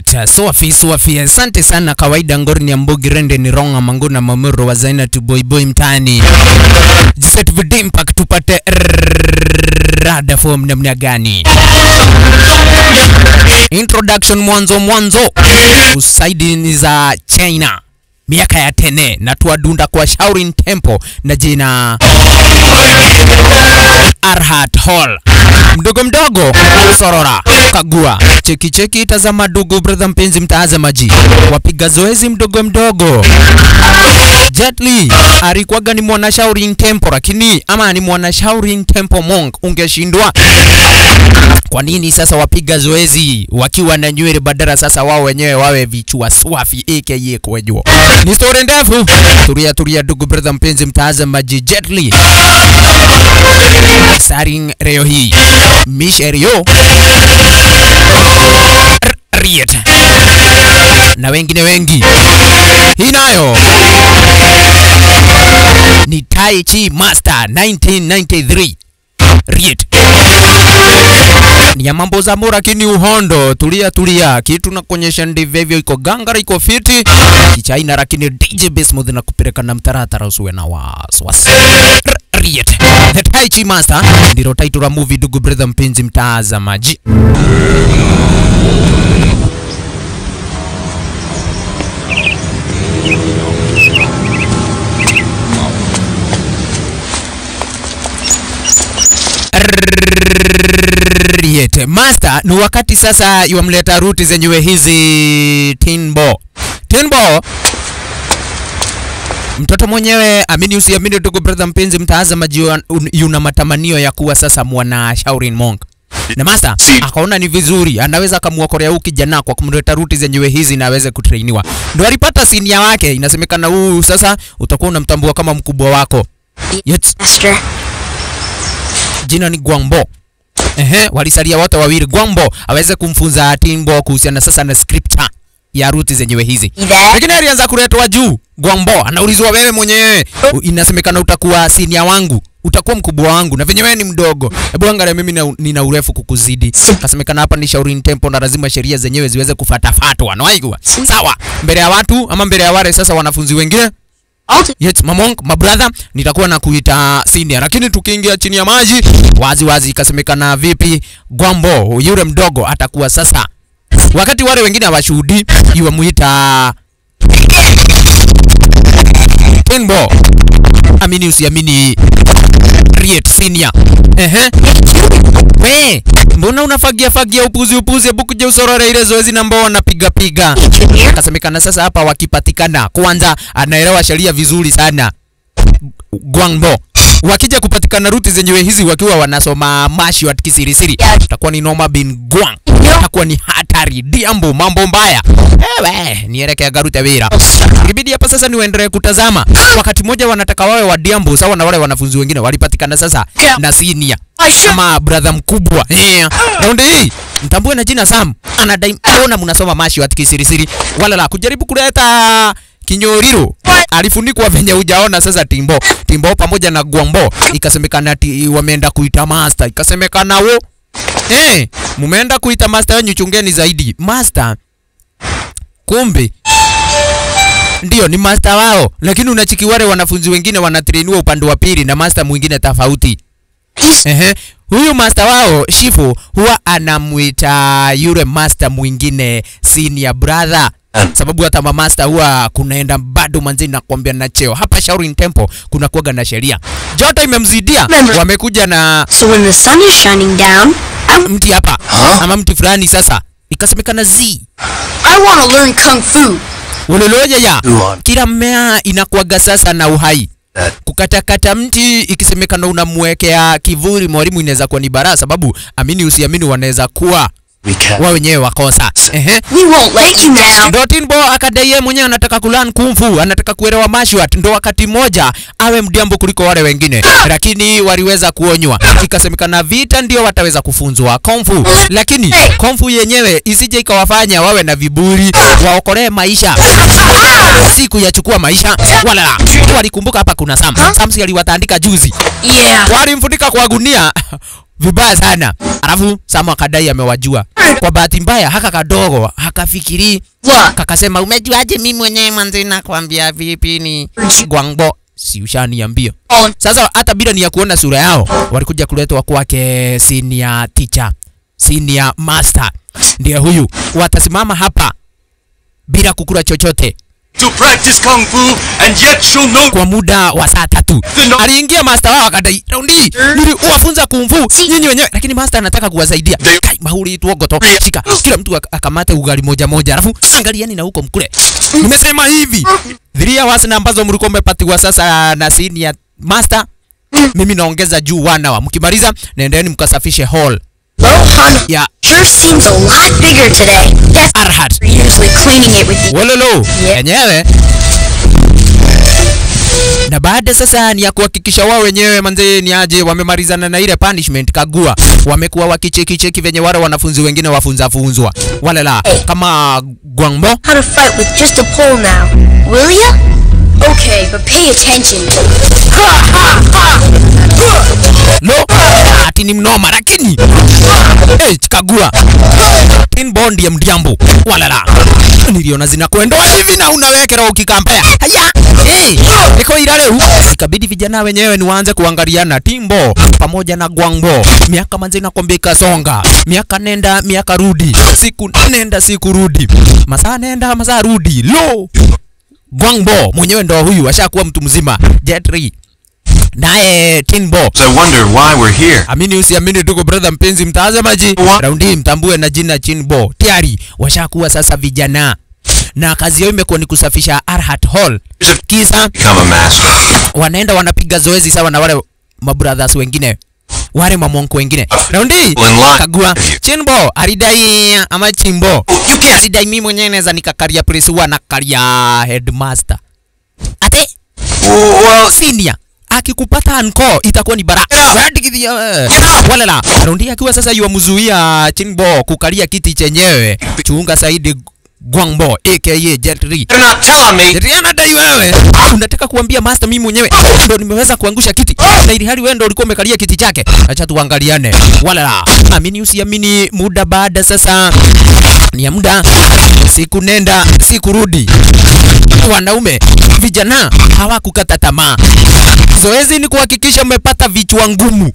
Rieta. Swafi swafi, asante sana. Kawaida ngori ni ambogi rende ni ronga manguna mamuro wa zaina tu boy boy mtaani. Jiset vidimpak tupate rada form namna gani? Introduction mwanzo mwanzo. Usaidi ni za China. Miaka ya tene na tuadunda kwa Shaolin Temple na jina Arhat Hall. Mdogo mdogo sorora kagua cheki cheki tazama dugu brother mpenzi mtazamaji wapiga zoezi mdogo mdogo. Jet Li alikuwaga ni mwana Shaolin Temple, lakini ama ni mwana Shaolin Temple monk, ungeshindwa. Kwa nini sasa wapiga zoezi wakiwa na nywele badala sasa wao wenyewe wawe vichwa swafi aka kwejua? Ni story ndefu. Turia turia dugu brother mpenzi mtazamaji, Jet Li starring leo hii Michelle Yeoh Riet na wengine wengi. Hii nayo ni Tai Chi Master 1993 Riet. Ni ya mambo za mura lakini uhondo. Tulia tulia, kitu na kuonyesha ndivyo iko gangara iko fiti kichaina, lakini DJ Bismuth na kupeleka na mtaratara usiwe na wasiwasi. Riet The Tai Chi Master ndilo title la movie, dugu brother mpenzi mtazamaji. Riet Master ni wakati sasa yuamleta ruti zenyewe hizi Tinbo. Tinbo mtoto mwenyewe, amini usiamini ndugu brother mpenzi mtazamaji, yuna matamanio ya kuwa sasa mwana Shaolin monk. Na master akaona ni vizuri anaweza akamuokolea huyu kijana kwa kumleta ruti zenyewe hizi na aweze kutrainiwa. Ndio alipata senior wake, inasemekana huyu sasa utakuwa unamtambua kama mkubwa wako. Yes. Jina ni Guangbo. Ehe, walisalia wote wawili. Guangbo aweze kumfunza Tinbo kuhusiana sasa na scripture ya ruti zenyewe hizi. Lakini alianza kuletwa juu. Guangbo anaulizwa, wewe mwenyewe inasemekana utakuwa senior wangu, utakuwa mkubwa wangu na venye wewe ni mdogo. Hebu angalia mimi nina urefu kukuzidi. Kasemekana hapa ni Shaolin Temple na lazima sheria zenyewe ziweze kufuatafatwa. Nawaigwa. Sawa. Mbele ya watu ama mbele ya wale sasa wanafunzi wengine. Yes, mamonk, my brother, nitakuwa na kuita senior. Lakini tukiingia chini ya maji, wazi wazi ikasemekana vipi Guangbo yule mdogo atakuwa sasa. Wakati wale wengine hawashuhudi, iwe muita Tinbo. Amini usiamini, Riet senior. Ehe. We, mbona unafagia fagia upuzi upuzi, hebu kuja usorore ile zoezi na mbao wanapiga piga. Akasemekana sasa hapa wakipatikana, kwanza anaelewa sheria vizuri sana Guangbo. Wakija kupatikana ruti zenyewe hizi wakiwa wanasoma mashi wa kisirisiri, itakuwa ni noma bin Guang. Itakuwa ni hatari, diambo, mambo mbaya. Ewe, nielekea garute wira. Ilibidi hapa sasa niendelee kutazama. Wakati mmoja wanataka wawe wa diambo sawa na wale wanafunzi wengine walipatikana sasa na senior ama brother mkubwa. Raundi hii mtambue na jina Sam anadai mbona mnasoma mashi wa kisirisiri, wala la kujaribu kuleta kinyoriro. Alifunikwa venye hujaona sasa Tinbo. Tinbo pamoja na Guangbo ikasemekana ati wameenda kuita master. Ikasemekana wo mumeenda kuita master wenyu, chungeni zaidi. Master kumbe ndio ni master wao, lakini unachiki wale wanafunzi wengine wanatrainiwa upande wa pili na master mwingine tofauti. Ehe, huyu master wao Shifu huwa anamuita yule master mwingine senior brother. Sababu hata master huwa kunaenda bado manzi na kuambia na cheo. Hapa Shaolin Temple kuna kuaga na sheria. Joto imemzidia. Wamekuja na so when the sun is shining down, mti hapa ama mti fulani sasa. Ikasemekana Z. I want to learn kung fu. Uloloja ya. Kila mmea inakuaga sasa na uhai. Kukatakata mti ikisemekana unamwekea kivuli mwalimu inaweza kuwa ni baraka, sababu amini usiamini wanaweza kuwa wao wenyewe wakosa. Ehe. We won't let you down. Ndo Tinbo akadai yeye mwenyewe anataka kulearn kung fu, anataka kuelewa martial art, ndo wakati moja awe mdiambo kuliko wale wengine. Lakini waliweza kuonywa. Ikasemekana vita ndio wataweza kufunzwa kung fu. Lakini kung fu yenyewe isije ikawafanya wawe na viburi, waokolee maisha. Siku ya chukua maisha wala walikumbuka hapa kuna Sam. Sam si aliwatandika juzi. Yeah. Walimfunika kwa gunia. Vibaya sana. Alafu Samu akadai amewajua. Kwa bahati mbaya haka kadogo hakafikiri. Kakasema umejuaje mimi mwenyewe manzi nakwambia vipi ni Guangbo, si ushaniambia. Sasa hata bila ni ya kuona sura yao walikuja kuletwa kwake senior teacher, senior master. Ndiye huyu. Watasimama hapa bila kukula chochote To practice kung fu and yet show no kwa muda wa saa 3. Aliingia master wao akadai raundi niliwafunza kung fu nyinyi wenyewe, lakini master anataka kuwasaidia. Kai mahuri tuogoto shika kila mtu akamate ugali moja moja, alafu angalieni na huko mkule. Nimesema hivi 3 hours na ambazo mlikuwa mmepatiwa sasa na senior master, mimi naongeza juu 1 hour. Mkimaliza nendeni mkasafishe hall. Yeah. Sure seems a lot bigger today. That's Arhat. Usually cleaning it with the Wololo. Yenyewe. Na baada sasa ni ya kuhakikisha wao wenyewe manze ni aje wamemalizana na ile punishment, kagua. Wamekuwa wakicheki cheki venye wale wanafunzi wengine wafunza funzwa. Wale la kama Guangbo. How to fight with just a pole now. Will ya? Okay, but pay attention. Ha ha ha. Lo, ati ni mnoma lakini kagua. Tin bond ya mdiambo. Walala. Niliona zinakwenda hivi na unawekera ukikampea. Haya. Niko ilale hu. Ikabidi vijana wenyewe ni waanze kuangaliana Timbo pamoja na Guangbo. Miaka manze nakwambia ikasonga. Miaka nenda, miaka rudi. Siku nenda, siku rudi. Masaa nenda, masaa rudi. Lo. Guangbo mwenyewe ndo huyu ashakuwa mtu mzima. Jet Li naye Tinbo. I wonder why we're here. Amini usiamini tuko brother mpenzi mtazamaji. Raundi mtambue na jina Chinbo. Tayari washakuwa sasa vijana. Na kazi yao imekuwa ni kusafisha Arhat Hall. Kisa become a master. Wanaenda wanapiga zoezi sawa na wale mabrothers wengine. Wale mamonko wengine. Raundi kagua Chinbo alidai ama Chimbo. Alidai mimi mwenyewe naweza nikakaria press huwa na karia headmaster. Ate well, senior akikupata anko itakuwa ni baraka. Wala la. Raundi akiwa sasa yuamzuia Chinbo kukalia kiti chenyewe. Chunga Saidi Guangbo aka Jet Li. Jet Li anadai wewe unataka kuambia master mimi mwenyewe ndo nimeweza kuangusha kiti na ili hali wewe ndo ulikuwa umekalia kiti chake. Acha tuangaliane. Wala la. Amini usiamini, muda baada sasa ni ya muda, siku nenda siku rudi. Wanaume vijana hawakukata tamaa. Zoezi ni kuhakikisha mmepata vichwa ngumu.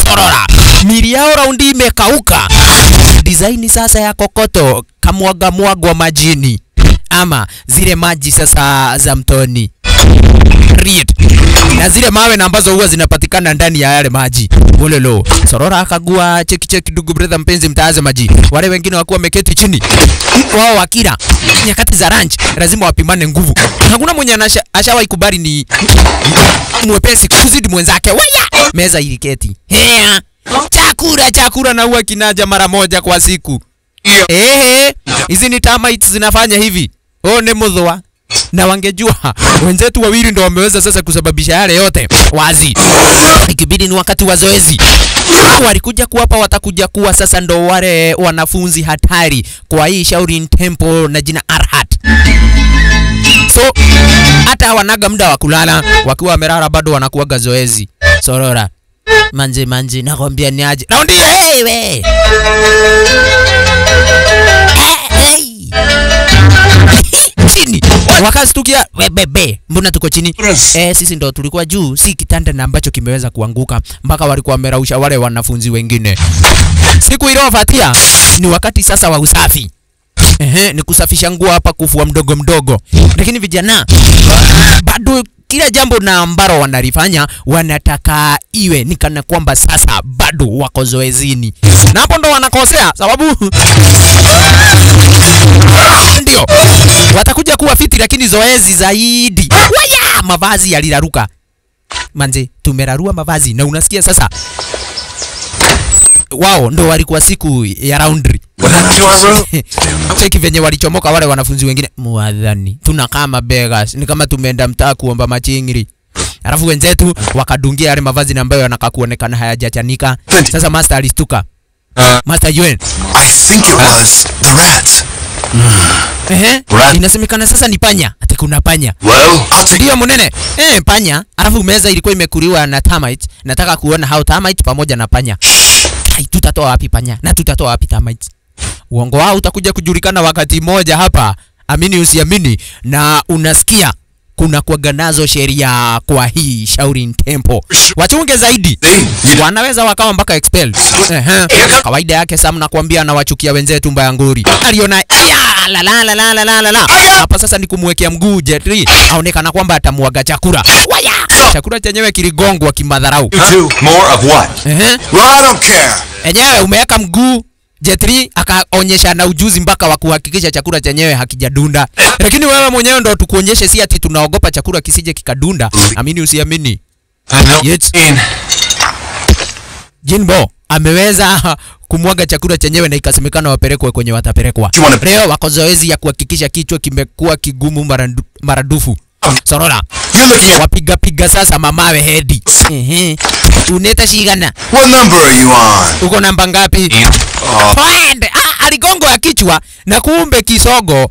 Sorora. Mili yao raundi imekauka. Design sasa ya kokoto kamwaga mwagwa majini ama zile maji sasa za mtoni. Read. Na zile mawe na ambazo huwa zinapatikana ndani ya yale maji. Wololo. Sorora akagua cheki cheki ndugu brother mpenzi mtazamaji. Wale wengine wakuwa wameketi chini. Wao wakila nyakati za lunch lazima wapimane nguvu. Hakuna mwenye ashawahi kubali ni mwepesi kuzidi mwenzake. Waya! Meza iliketi. Hea. Chakula chakula na huwa kinaja mara moja kwa siku. Hizi ni termites zinafanya hivi. Oh, ne mudhwa. Na wangejua wenzetu wawili ndo wameweza sasa kusababisha yale yote. Wazi. Ikibidi ni wakati wa zoezi. Walikuja kuwapa watakuja kuwa sasa ndo wale wanafunzi hatari kwa hii Shaolin Temple na jina Arhat. So hata wanaga muda wa kulala, wakiwa wamelala bado wanakuaga zoezi. Sorora. Manze manze nakwambia ni aje. Raundi hey we. Hey. Chini. Wakastukia webebe, mbona tuko chini? Sisi ndo tulikuwa juu, si kitanda na ambacho kimeweza kuanguka mpaka walikuwa wamerausha wale wanafunzi wengine. Siku iliyofuatia ni wakati sasa wa usafi. Ni kusafisha nguo hapa, kufua mdogo mdogo. Lakini vijana bado kila jambo na ambalo wanalifanya wanataka iwe ni kana kwamba sasa bado wako zoezini. Na hapo ndo wanakosea sababu ndio watakuja kuwa fiti, lakini zoezi zaidi. Waya, mavazi yaliraruka. Manze, tumerarua mavazi na unasikia sasa wao ndo walikuwa siku ya roundry. Cheki venye walichomoka wale wanafunzi wengine. Muadhani tunakaa mabegas, ni kama tumeenda mtaa kuomba machingiri. Alafu wenzetu wakadungia yale mavazi na ambayo yanakaa kuonekana hayajachanika. Sasa master alistuka. Master Yuen, I think it was the rats. Inasemekana sasa ni panya. Ati kuna panya. Well, ndio munene. Panya. Alafu meza ilikuwa imekuliwa na termite. Nataka kuona how termite pamoja na panya. Kai, tutatoa wapi panya na tutatoa wapi termites? Uongo wao utakuja kujulikana wakati mmoja hapa, amini usiamini, na unasikia kuna kuwaga nazo sheria kwa hii Shaolin Temple. Wachunge zaidi, wanaweza wakawa mpaka expelled. Ehe. Kawaida yake Sam nakwambia anawachukia wenzetu mbaya nguri. Aliona ya la la la la la la la la. Hapa sasa ni kumwekea mguu Jet Li, aonekana kwamba atamuaga chakula. Waya! Chakula chenyewe kiligongwa kimadharau. You two, more of what? Ehe. Well, I don't care. Enyewe umeweka mguu Jet Li akaonyesha na ujuzi mpaka wa kuhakikisha chakula chenyewe hakijadunda. Lakini wewe mwenyewe ndo tukuonyeshe, si ati tunaogopa chakula kisije kikadunda. Amini usiamini. I know. Yes. Jinbo ameweza kumwaga chakula chenyewe na ikasemekana wapelekwe kwenye watapelekwa. Leo wako zoezi ya kuhakikisha kichwa kimekuwa kigumu maradufu. Sorora. You're looking at Wapiga piga sasa mamawe hedi. Ehe. Uneta shigana. What number are you on? Uko namba ngapi? Oh, Twende. Ah, aligongwa ya kichwa na kumbe kisogo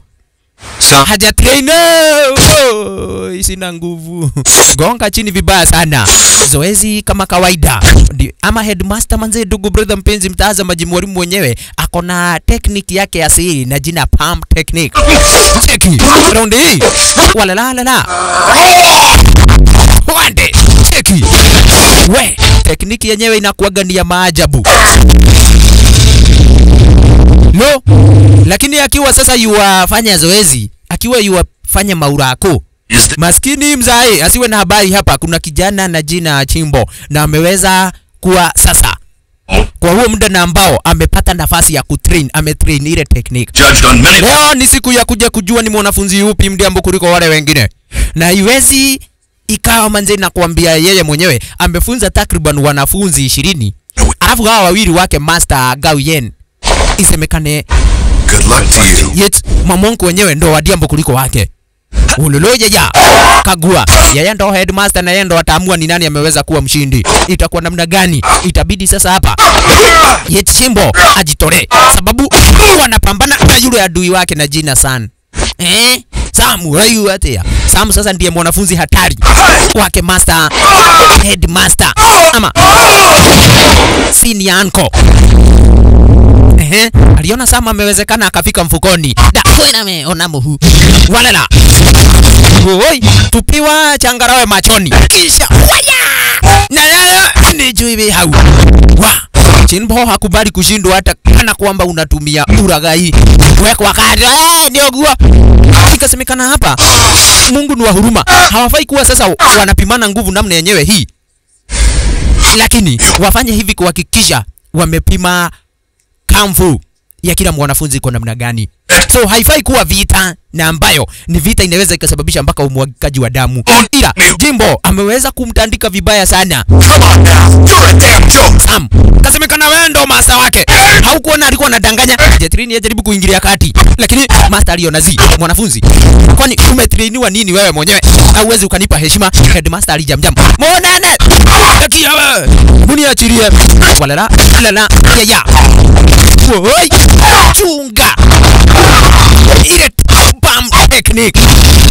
so haja train. Oh, sina nguvu. Gonga chini vibaya sana. Zoezi kama kawaida. Ama headmaster manze, ndugu brother mpenzi mtazamaji, mwalimu mwenyewe ako na technique yake ya siri na jina palm technique. Cheki round hii. Wala la la la. Wande. Cheki. We, tekniki yenyewe inakuwaga ni ya maajabu. No, lakini akiwa sasa yuwafanya zoezi, akiwa yuwafanya maurako, maskini mzae asiwe na habari hapa kuna kijana na jina Chimbo na ameweza kuwa sasa kwa huo muda na ambao amepata nafasi ya kutrain, ametrain ile technique. judged on many. Leo ni siku ya kuja kujua ni mwanafunzi yupi mdiambo kuliko wale wengine, na iwezi ikawa manze, nakwambia yeye mwenyewe amefunza takriban wanafunzi 20, alafu hawa wawili wake Master Gao Yen isemekane Good luck to you. yet mamonko wenyewe ndo wadiambo kuliko wake. Uloloje ya kagua yeye ndo headmaster na yeye ndo ataamua ni nani ameweza kuwa mshindi. Itakuwa namna gani? Itabidi sasa hapa yet Chimbo ajitole, sababu wanapambana na yule adui wake na jina San. Samu rayu atia. Samu sasa ndiye mwanafunzi hatari wake master headmaster ama senior uncle. Ehe, aliona Sam amewezekana akafika mfukoni. Da, kwena me ona muhu. Walala. Oi, tupiwa changarawe machoni. Kisha waya! Na na ni juibe hau. Wa. Chinbo hakubali kushindwa hata kana kwamba unatumia uragai. Wekwa kando, ndio gua. Ikasemekana hapa Mungu ni wa huruma. Hawafai kuwa sasa wanapimana nguvu namna yenyewe hii. Lakini wafanye hivi kuhakikisha wamepima kamfu ya kila mwanafunzi kwa namna gani. So haifai kuwa vita na ambayo ni vita inaweza ikasababisha mpaka umwagikaji wa damu. Ila Jimbo ameweza kumtandika vibaya sana. Come on now. You're a damn joke. Sam kasemekana wewe ndo master wake. Haukuona alikuwa anadanganya. Jetrini yajaribu kuingilia kati, lakini master aliona zi mwanafunzi, kwani umetrainiwa nini wewe mwenyewe? Hauwezi ukanipa heshima. Headmaster alijamjam monane ati wewe muniachilie walala lala ya ya Oi, chunga ile bam technique.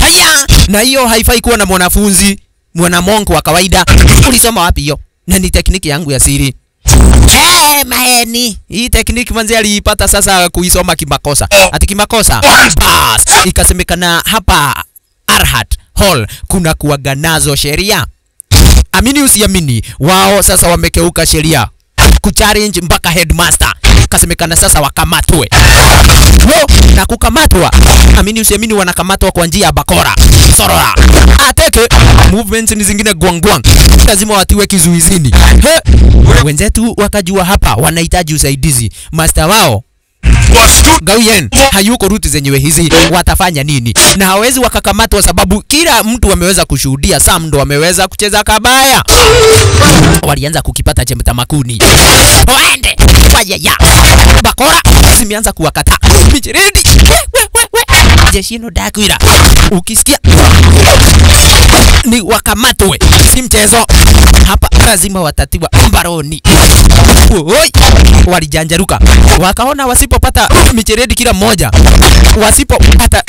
Haya, na hiyo haifai kuwa na mwanafunzi mwanamonko wa kawaida. Ulisoma wapi hiyo? Na ni tekniki yangu ya siri. Maeni. Hii tekniki manzi aliipata sasa kuisoma kimakosa. Ati kimakosa. Bas, ikasemekana hapa Arhat Hall kuna kuwaga nazo sheria. Amini usiamini, wao sasa wamekeuka sheria. Kuchallenge mpaka headmaster. Kasemekana sasa wakamatwe. Wo, na kukamatwa. Amini usiamini, wanakamatwa kwa njia ya bakora. Sorora. Ateke movements ni zingine gwang gwang. Lazima watiwe kizuizini. He, wenzetu wakajua hapa wanahitaji usaidizi. Master wao Gauyen hayuko ruti zenyewe hizi, watafanya nini? Na hawezi wakakamatwa sababu kila mtu ameweza kushuhudia Sam ndo ameweza kucheza kabaya. Walianza kukipata chemtamakuni. Waende waya bakora zimeanza kuwakata micheredi. We. Jeshino dakwira, ukisikia ni wakamatwe, si mchezo. Hapa lazima watatiwa mbaroni. Oi, walijanjaruka. Wakaona wasipopata micheredi kila mmoja, wasipopata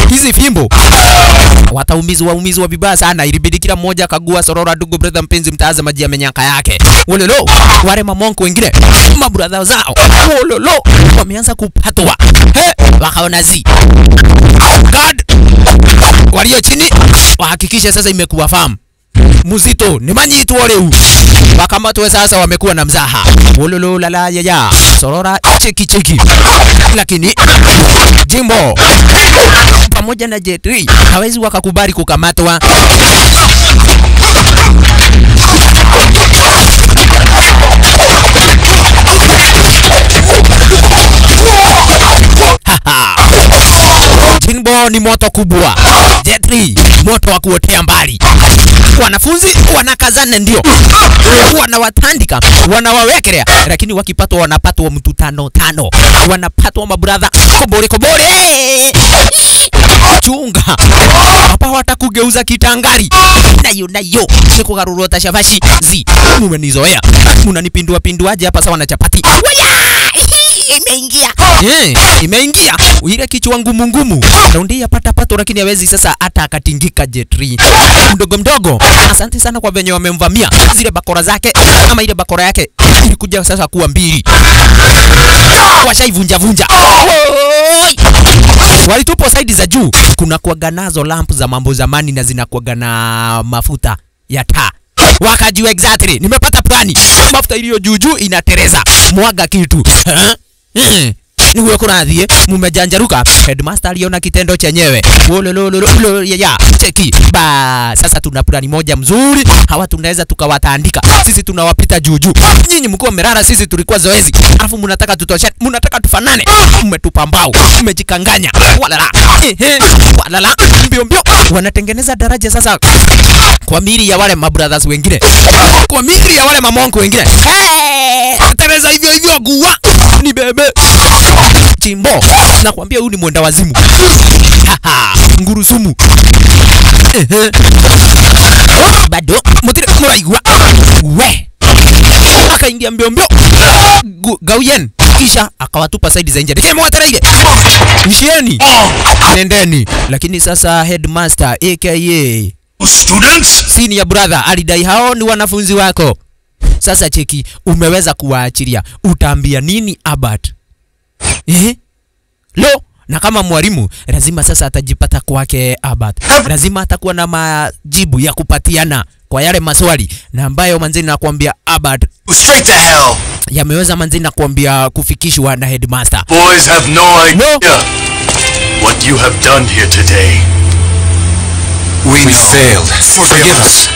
hizi fimbo wataumizwa umizwa vibaya sana. Ilibidi kila mmoja akagua sorora. Ndugu brother mpenzi mtazamaji amenyaka yake. Wololo, wale mamonk wengine mabrother zao wololo wameanza kupatwa. He, wakaona zi God walio chini wahakikishe sasa imekuwa famu muzito ni manyitwo riu wakamatwe sasa wamekuwa na mzaha. Wololo la la ya ya sorora cheki cheki, lakini Jimbo pamoja na Jet hawezi wakakubali kukamatwa. Jimbo ni moto kubwa, Jet moto wa kuotea mbali. Wanafunzi wanakazana, ndio wanawatandika, wanawawekelea, lakini wakipatwa wanapatwa mtu tano tano, wanapatwa mabradha kobore kobore. Chunga hapa watakugeuza kitangari nayo nayo sikugarurwa tashabashi zi mumenizoea, munanipindua pinduaje hapa sawa na chapati. Waya! Imeingia. Imeingia ile kichwa ngumu ngumu. Raundi ya pata pato, lakini hawezi sasa hata akatingika Jet mdogo mdogo. Asante sana kwa venye wamemvamia zile bakora zake, ama ile bakora yake ilikuja sasa kuwa mbili, washaivunja vunja. Walitupo saidi za juu, kuna kuaga nazo lamp za mambo zamani na zinakuaga na mafuta ya taa. Wakajua exactly, nimepata plani. Mafuta iliyo juu juu inatereza, mwaga kitu. Niwe kurathie mumejanjaruka. Headmaster aliona kitendo chenyewe. Wolololo ya cheki ba. Sasa tuna plani moja mzuri, hawa tunaweza tukawatandika. Sisi tunawapita juu juu, nyinyi mko merara, sisi tulikuwa zoezi. Alafu mnataka tutoshe, mnataka tufanane. Mmetupa mbao, mmejikanganya. Walala ehe, walala mbio mbio. Wanatengeneza daraja sasa kwa mili ya wale mabrothers wengine, kwa mili ya wale mamonko wengine. Hey, tereza hivyo hivyo guwa ni bebe Jimbo, nakwambia huyu ni mwenda wazimu. Ngurusumu. Bado mutire muraigwa we akaingia mbio mbio Gauyen, kisha akawatupa saidi za nje. Mwatereire ishieni nendeni. Lakini sasa headmaster aka students senior brother alidai hao ni wanafunzi wako. Sasa cheki, umeweza kuwaachilia, utaambia nini Abat? Lo, na kama mwalimu lazima sasa atajipata kwake Abat. Lazima atakuwa na majibu ya kupatiana kwa yale maswali na ambayo manzini nakwambia Abat straight to hell yameweza manzini nakwambia kufikishwa na headmaster. Boys have no idea what you have done here today. We failed. Forgive us.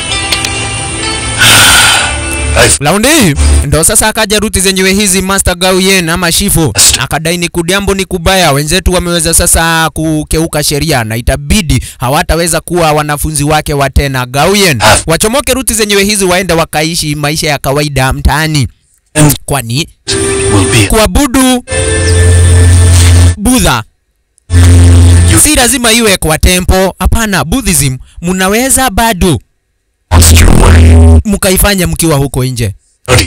Laundi ndo sasa akaja ruti zenyewe hizi Master Gauyen ama Shifu akadai ni kudiambo ni kubaya, wenzetu wameweza sasa kukeuka sheria na itabidi hawataweza kuwa wanafunzi wake wa tena. Gauyen wachomoke ruti zenyewe hizi waende wakaishi maisha ya kawaida mtaani, kwani kuabudu Buddha si lazima iwe kwa tempo. Hapana, Buddhism mnaweza bado mkaifanya mkiwa huko nje.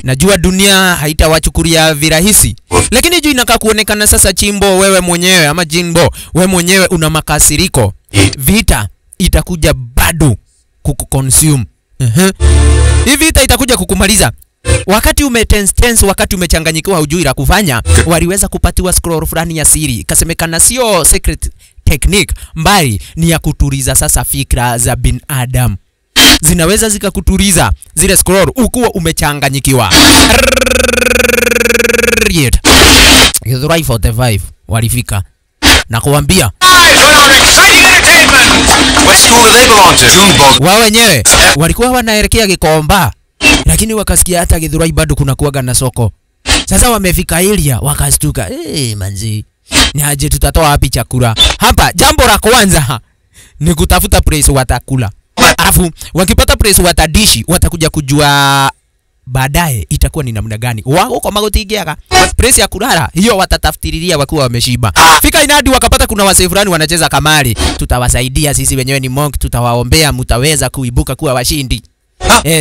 Najua dunia haitawachukulia virahisi, lakini juu inakaa kuonekana sasa Chimbo wewe mwenyewe ama Jimbo wewe mwenyewe una makasiriko, vita itakuja bado kukuconsume. Hii vita itakuja kukumaliza. Wakati ume tense, wakati umechanganyikiwa hujui la kufanya, waliweza kupatiwa scroll fulani ya siri, ikasemekana sio secret technique, mbali ni ya kutuliza sasa fikra za binadamu. Zinaweza zikakutuliza zile scroll ukuwa umechanganyikiwa. Githurai 45 walifika na kuambia wao wenyewe walikuwa wanaelekea Gikomba, lakini wakasikia hata Githurai bado kuna kuwaga na soko. Sasa wamefika area wakastuka, manzi ni aje tutatoa wapi chakula hapa? Jambo la kwanza ni kutafuta place watakula. Alafu wakipata place watadishi, watakuja kujua baadaye itakuwa ni namna gani. Wao kwa magotigiaga place ya kulala hiyo watatafutililia wakiwa wameshiba. Fika inadi wakapata kuna wasee fulani wanacheza kamari. Tutawasaidia sisi wenyewe ni monk, tutawaombea mtaweza kuibuka kuwa washindi.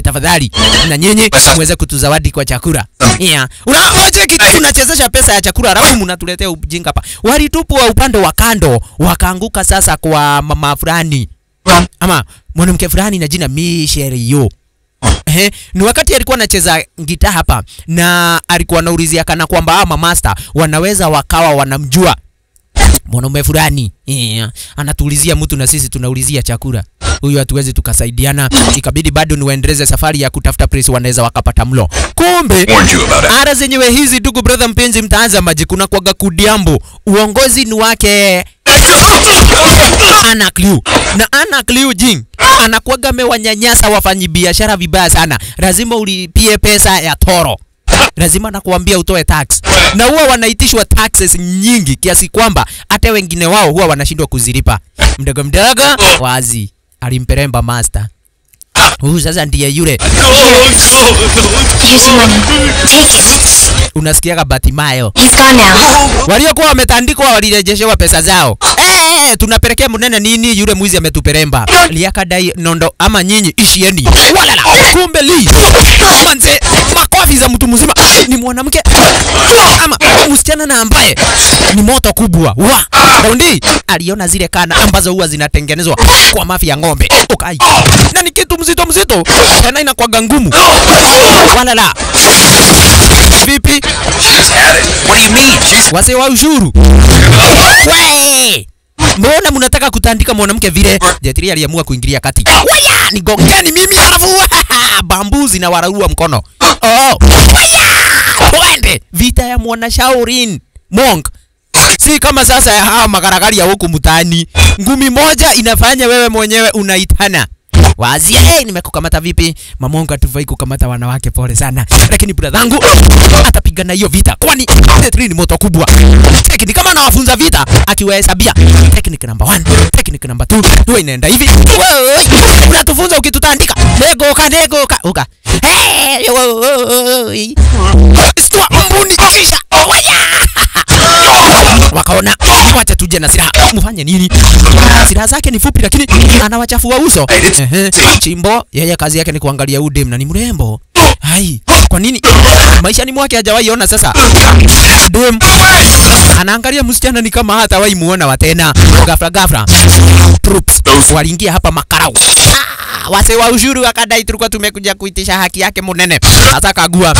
Tafadhali na nyinyi muweze kutuzawadi kwa chakula. Yeah. Unaoje kitu tunachezesha pesa ya chakula alafu mnatuletea ujinga hapa. Walitupwa upande wa kando wakaanguka sasa kwa mama fulani ama mwanamke fulani na jina Michelle Yo. Ni wakati alikuwa anacheza gitaa hapa na alikuwa anaulizia kana kwamba ama master wanaweza wakawa wanamjua mwanaume fulani. Anatuulizia mtu na sisi tunaulizia chakula. Huyu hatuwezi tukasaidiana. Ikabidi bado niwaendeleze safari ya kutafuta place wanaweza wakapata mlo. Kumbe ara zenyewe hizi, ndugu brother mpenzi mtaanza maji, kuna kwaga kudiambo. Uongozi ni wake Anna Clue. Na Anna Clue Jing anakuwaga amewanyanyasa wafanyibiashara vibaya sana. Lazima ulipie pesa ya toro. Lazima nakuambia utoe tax. Na huwa wanaitishwa taxes nyingi kiasi kwamba hata wengine wao huwa wanashindwa kuzilipa. Mdogo mdogo wazi alimperemba master. Huyu sasa ndiye yule. Here's the money. Take it. Unasikiaga Batimayo. He's gone now. Waliokuwa wametandikwa walirejeshewa pesa zao. Tunapelekea mnene nini yule mwizi ametuperemba. Liakadai nondo ama nyinyi ishieni. Walala. Kumbe li. Manze makofi za mtu mzima ni mwanamke ama msichana na ambaye ni moto kubwa. Wa. Raundi aliona zile kana ambazo huwa zinatengenezwa kwa mafi ya ng'ombe. Okay. Na ni kitu mzito mzito. Tena inakuwa ngumu. Walala. Vipi? She's had it. What do you mean? She's wase wa ushuru. Wee! Mbona mnataka kutandika mwanamke vile? Jetri aliamua kuingilia kati. Waya! Nigongeni mimi alafu bambu zinawaraua mkono. Oh. Waya! Twende! Vita ya mwana Shaolin Monk. Si kama sasa ya hawa magaragari ya huku mtaani. Ngumi moja inafanya wewe mwenyewe unaitana. Wazia, hey, nimekukamata vipi? Mamongo hatufai kukamata wanawake, pole sana. Lakini brother yangu atapigana hiyo vita. Kwani Tetri ni moto kubwa. Technique kama anawafunza vita akiwahesabia. Technique number 1, technique number 2. Wewe inaenda hivi. Wewe unatufunza ukitutandika. Negoka negoka. Uka. Hey, stua mbuni kisha. Waya! Wakaona wacha tuje na silaha. Mfanye nini? Silaha zake ni fupi lakini anawachafua uso. Chimbo yeye kazi yake ni kuangalia udem na ni mrembo. Hai, kwa nini maishani mwake hajawahi ona sasa? Dem anaangalia msichana ni kama hatawahi muona wa tena. Ghafla ghafla troops waliingia hapa makarau. Wase wa ushuru wakadai tulikuwa tumekuja kuitisha haki yake munene. Sasa kagua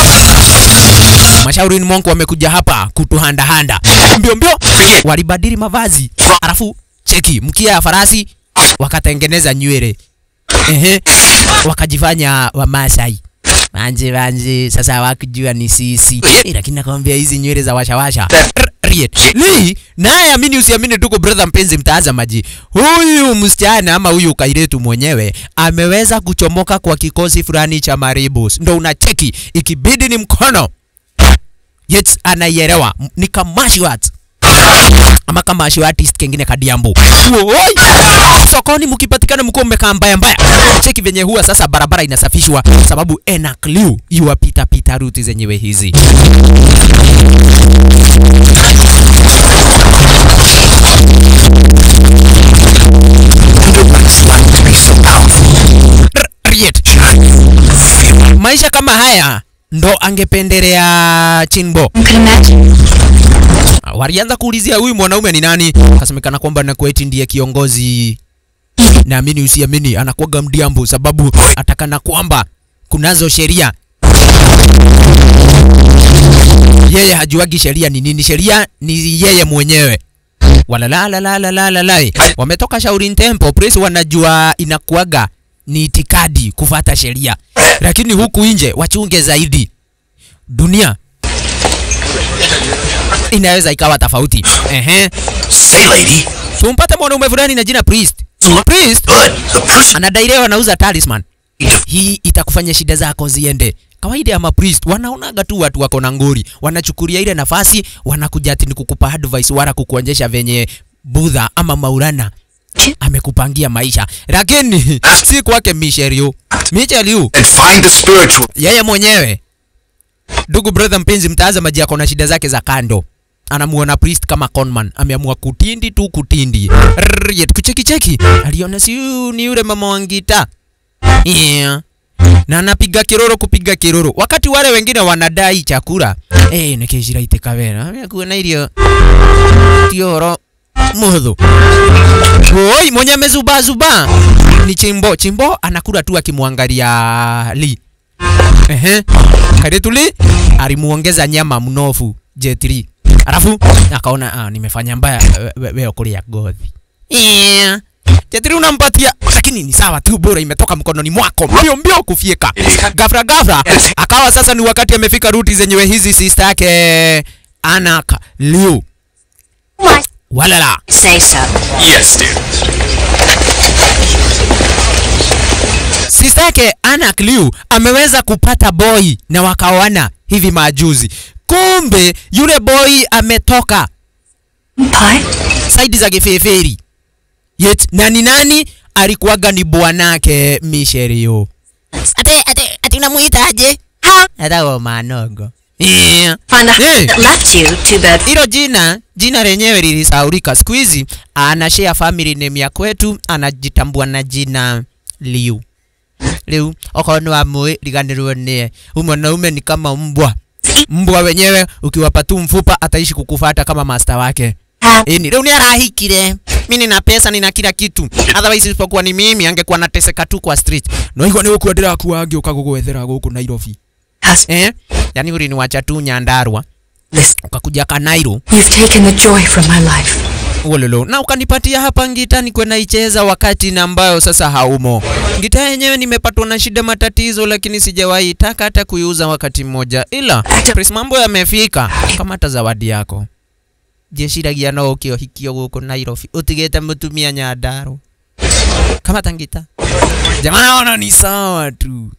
Mashauri ni Monk wamekuja hapa kutuhanda handa. Mbio mbio walibadili mavazi. Alafu cheki mkia ya farasi wakatengeneza nywele. Wakajifanya Wamasai. Manje manje sasa wakujua ni sisi. Lakini nakwambia hizi nywele za washawasha. Li naye amini usiamini, tuko brother mpenzi mtazamaji. Huyu msichana ama huyu kairetu mwenyewe ameweza kuchomoka kwa kikosi fulani cha Maribus. Ndo unacheki ikibidi ni mkono. Yet anaielewa ni kamashi art ama kamashi artist kengine kadiambu. Oi! Sokoni mkipatikana mko mmekaa mbaya mbaya. Cheki venye huwa sasa barabara inasafishwa sababu ena clue yuwapita pita ruti zenyewe hizi. Maisha kama haya ndo angependelea Chinbo. Walianza kuulizia huyu mwanaume ni nani? Kasemekana kwamba Nakweti ndiye kiongozi. Naamini usiamini anakuwaga mdiambu sababu atakana kwamba kunazo sheria. Yeye hajuagi sheria ni nini. Sheria ni yeye mwenyewe. Wala la la la la la la. Wametoka Shaolin Temple, press wanajua inakuwaga ni itikadi kufata sheria. Lakini huku nje wachunge zaidi. Dunia inaweza ikawa tofauti. Say lady. Tumpate mwanaume fulani na jina Priest. Priest anadairewa anauza talisman. Hii itakufanya shida zako ziende. Kawaida ya ma priest wanaonaga tu watu wako na ngori, wanachukulia ile nafasi, wanakuja ati ni kukupa advice wala kukuonyesha venye Buddha ama Maulana amekupangia maisha. Lakini si kwake Michelle. Michelle and find the spiritual. Yeye mwenyewe ndugu brother mpenzi mtazamaji ako na shida zake za kando. Anamuona priest kama conman, ameamua kutindi tu kutindi. Kucheki cheki, aliona si ni yule mama Wangita. Yeah. Na anapiga kiroro kupiga kiroro. Wakati wale wengine wanadai chakula. Nikishira itika wena. Kuona irio. Tioro muhuthu. Oi, mwenye amezuba zuba ni Chimbo. Chimbo anakula tu akimwangalia Lee. Kairetu Lee alimuongeza nyama mnofu J3. Alafu akaona nimefanya mbaya wewe kulia gothi. J3 unampatia lakini ni sawa tu, bora imetoka mkononi mwako. Mbio mbio kufieka. Gafra gafra akawa sasa ni wakati amefika ruti zenyewe hizi sister yake Anak Liu. Walala. Say so. Yes, dear. Sister yake Anak Liu ameweza kupata boy na wakaoana hivi majuzi. Kumbe yule boy ametoka saidi za Gifeferi. Yet nani nani alikuwaga ni bwanake Michelle yo. Ate unamuita aje? Ha? Atawa manogo. Find the that left you to bed. Hilo jina lenyewe lilisahaulika. Siku hizi ana share family name ya kwetu, anajitambua na jina Liu. Liu okono wa mwe liganirwe nie. Huyu mwanaume ni kama mbwa. Mbwa wenyewe ukiwapa tu mfupa ataishi kukufuata kama master wake. Ni leo ni arahikire. Mimi nina pesa, nina kila kitu. Otherwise isipokuwa ni mimi angekuwa anateseka tu kwa street. No iko ni ukuendera kuangi ukagugwethera guku Nairobi. Yani uliniwacha tu Nyandarua. Ukakuja Kanairo. You've taken the joy from my life. Wololo. Na ukanipatia hapa ngita nikwe naicheza wakati na ambayo sasa haumo. Ngita yenyewe nimepatwa na shida matatizo, lakini sijawahi taka hata kuiuza wakati mmoja. Ila Prince mambo yamefika. Kama hata zawadi yako. Jeshiragia no ukiohikio guku Nairobi. Utigete mutumia Nyandarua. Kama tangita. Jamaa ona ni sawa tu.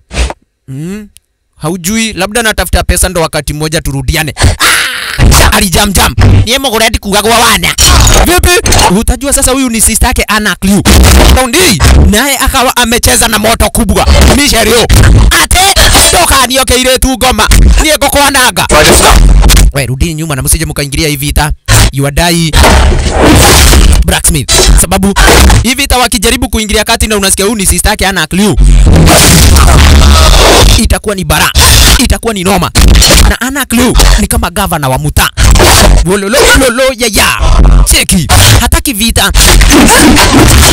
Haujui labda natafuta pesa ndo wakati mmoja turudiane. Ali jam jam. Niye mogoredi kugagwa wana. Vipi? Utajua sasa huyu ni sister yake Anak Liu. Raundi naye akawa amecheza na moto kubwa. Michelle yo. Ate toka nioke ile tu ngoma. Niye gokwananga. We rudini nyuma na msije mkaingilia hii vita. You are die blacksmith. Sababu hii vita wakijaribu kuingilia kati na unasikia huyu ni sister yake Anak Liu, itakuwa ni bara, itakuwa ni noma. Na Anak Liu ni kama governor wa muta. Wolololo ya ya. Cheki, hataki vita.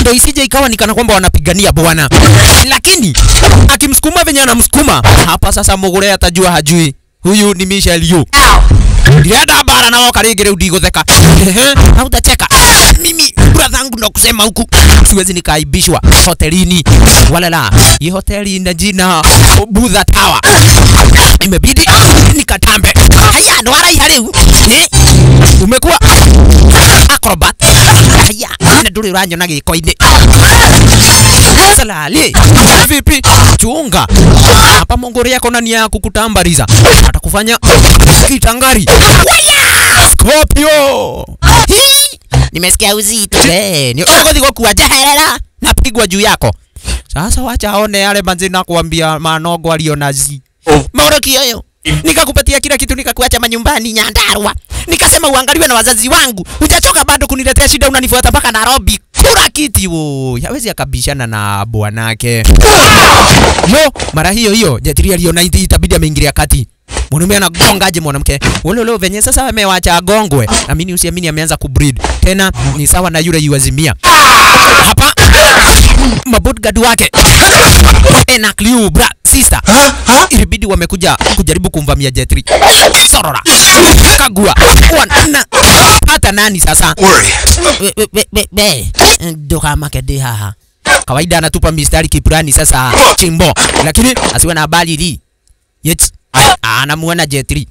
Ndio isije ikawa ni kana kwamba wanapigania bwana. Lakini akimsukuma venye anamsukuma, hapa sasa Mugure atajua hajui. Huyu ni Michelle Yu. Ndienda bara na woka rĩngĩ rĩu ndigũtheka. Hautacheka. Mimi brother yangu ndo kusema huku. Siwezi nikaibishwa hotelini. Wala la. Hii hoteli ina jina Budha Tower. Imebidi nikatambe. Haya ndo wala rĩu. Umekuwa acrobat. Haya na ndũrĩ ũranyona gĩko-inĩ. Salali. Vipi? Chunga. Hapa Mongori yako na nia ya kukutambariza. Atakufanya kitangari. Scorpio. Nimesikia uzito. Ni uko kwa jaherera. Napigwa juu yako. Sasa wacha aone yale manzi na kuambia manogo alionazi. Maoroki yoyo. Nikakupatia kila kitu, nikakuacha manyumbani Nyandarua. Nikasema uangaliwe na wazazi wangu. Hujachoka bado kuniletea shida, unanifuata mpaka Nairobi. Kura kiti wo. Hawezi akabishana na bwanake. Yo, mara hiyo hiyo J3 aliona itabidi ameingilia kati. Mwanaume anagongaje mwanamke? Wololo venye sasa amewacha agongwe. Amini usiamini ameanza kubreed. Tena ni sawa na yule yuazimia. Hapa mabodyguard wake Anak Liu bra sister. Ilibidi wamekuja kujaribu kumvamia J3. Sorora. Kagua. Wana hata nani sasa? Be. Ndoka makede haha. Kawaida anatupa mistari kiprani sasa Chimbo. Lakini asiwe na habari li. Yet anamuona J3.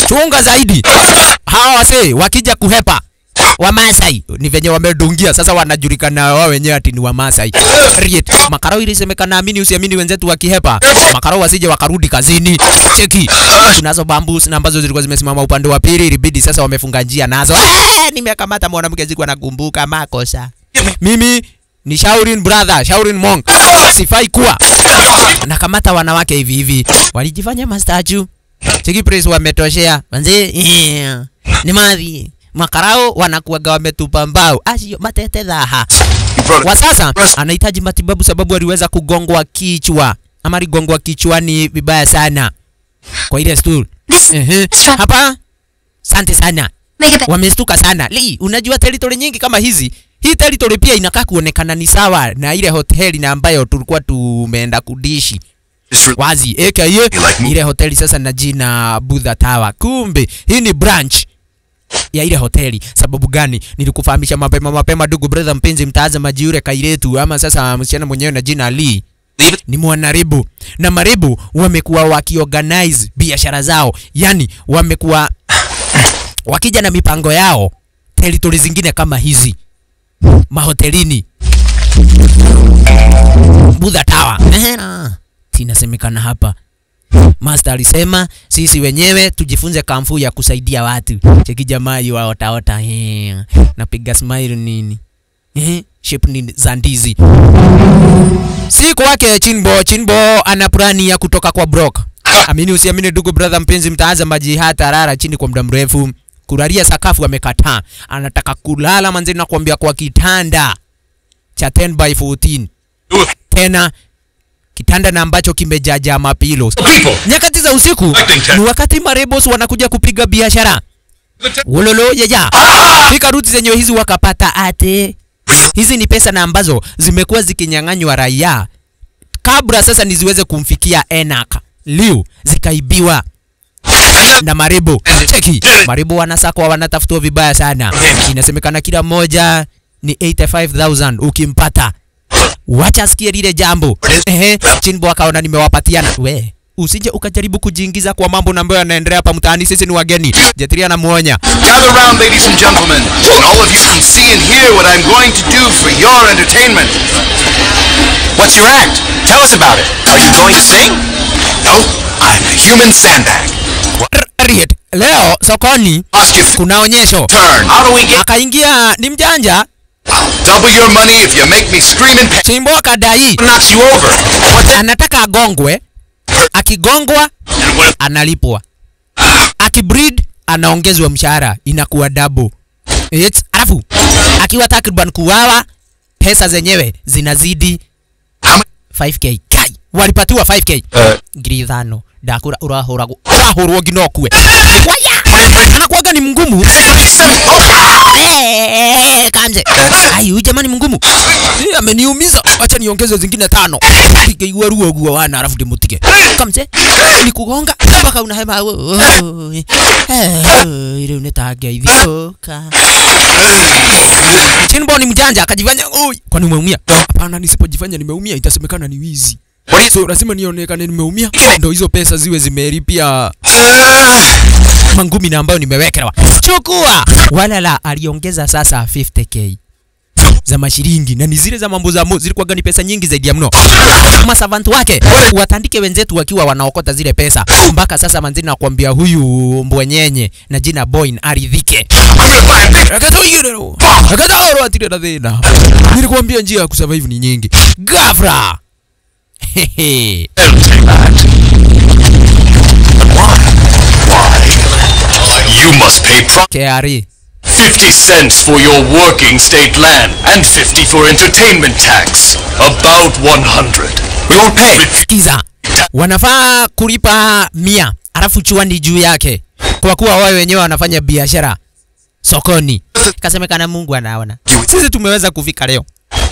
Chunga zaidi. Hawa wase wakija kuhepa Wamasai ni venye wamedungia sasa, wanajulikana wao wenyewe ati ni Wamasai. Riet makarau ilisemekana, amini usiamini, wenzetu wakihepa makarau wasije wakarudi kazini. Cheki tunazo bambusi na ambazo zilikuwa zimesimama upande wa pili, ilibidi sasa wamefunga njia nazo. Nimekamata mwanamke zikuwa nakumbuka makosa. Mimi ni Shaolin brother, Shaolin monk. Sifai kuwa nakamata wanawake hivi hivi. Walijifanya mastachu. Cheki praise wametoshea. Manze ni madhi. Makarao wanakuwaga wametupa mbao. Asio matete dhaha. Kwa sasa anahitaji matibabu sababu aliweza kugongwa kichwa. Ama aligongwa kichwani vibaya sana kwa ile stool. Hapa asante sana. Wamestuka sana. Li, unajua territory nyingi kama hizi, hii territory pia inakaa kuonekana ni sawa na ile hoteli na ambayo tulikuwa tumeenda kudishi. Wazi, aka ile hoteli sasa na jina Buddha Tower. Kumbe hii ni branch ya ile hoteli. Sababu gani? Nilikufahamisha mapema mapema, ndugu brother mpenzi mtazamaji, yule kairetu ama sasa msichana mwenyewe na jina Lee ni mwanaribu, na maribu wamekuwa wakiorganize biashara zao, yani wamekuwa wakija na mipango yao territory zingine kama hizi mahotelini Buddha Tower. Inasemekana hapa master alisema sisi wenyewe tujifunze kamfu ya kusaidia watu. Cheki jamaa yu waota ota, napiga smile nini, shape ni za ndizi. Siku wake Chinbo, Chinbo ana plani ya kutoka kwa Brock. Amini usiamini, ndugu brother mpenzi mtazamaji, hata rara chini kwa muda mrefu. Kulalia sakafu amekataa. Anataka kulala manzeni na kuambia kwa kitanda cha 10 by 14. Tena kitanda na ambacho kimejaja mapilo. Nyakati za usiku ni wakati marebos wanakuja kupiga biashara. Wololo yeja. Fika ruti zenyewe hizi wakapata ate. Hizi ni pesa na ambazo zimekuwa zikinyang'anywa raia kabla sasa niziweze kumfikia Enak Liu, zikaibiwa na maribu. Cheki, maribu wanasakwa, wanatafutwa vibaya sana. Inasemekana kila moja ni 85,000 ukimpata. Wacha asikie lile jambo. Chinbo akaona nimewapatiana. We, usije ukajaribu kujiingiza kwa mambo ambayo yanaendelea hapa mtaani, sisi ni wageni. Jetri anamuonya. Gather round, ladies and gentlemen, and all of you can see and hear what I'm going to do for your entertainment. What's your act? Tell us about it. Are you going to sing? No, I'm a human sandbag. Leo sokoni kuna onyesho. Akaingia ni mjanja. Double your money if you make me scream in pain. Chimbo akadai knocks you over. Anataka agongwe. Akigongwa analipwa. Akibreed anaongezwa mshahara, inakuwa double. Alafu akiwa takriban kuwawa, pesa zenyewe zinazidi 5k. Kai, walipatiwa 5k. Ngiri thano. Ndakura urahuragwo. Urahurwo nginya ũkue. Waya! Anakuwaga ni mgumu. Kamze. Ai, huyu jamani mgumu. Ameniumiza. Acha niongeze zingine 5. Nikeigua ruo guo wana alafu ndimutige. Kamze. Nikugonga mpaka unahema. Ile unetageithioka. Chinbo ni mjanja akajifanya, oi, kwani umeumia? Hapana, nisipojifanya nimeumia itasemekana ni wizi. So lazima nionekane nimeumia ndo hizo pesa ziwe zimelipia mangumi na ambayo nimewekelewa. Chukua. Wala la, aliongeza sasa 50k za mashilingi, na ni zile za mambo za zilikuwa gani pesa nyingi zaidi ya mno. Masavantu wake watandike wenzetu wakiwa wanaokota zile pesa. Mpaka sasa manzini nakwambia huyu mbwenyenye na jina Boyne aridhike. Nilikuambia njia ya kusurvive ni nyingi. Gafra. Hehe. Why? You must pay KRA 50 cents for your working state land and 50 for entertainment tax. About 100. We won't pay. Kiza. Wanafaa kulipa 100, alafu chuani juu yake. Kwa kuwa wao wenyewe wanafanya biashara sokoni. Kasemekana Mungu anaona. Sisi tumeweza kufika leo.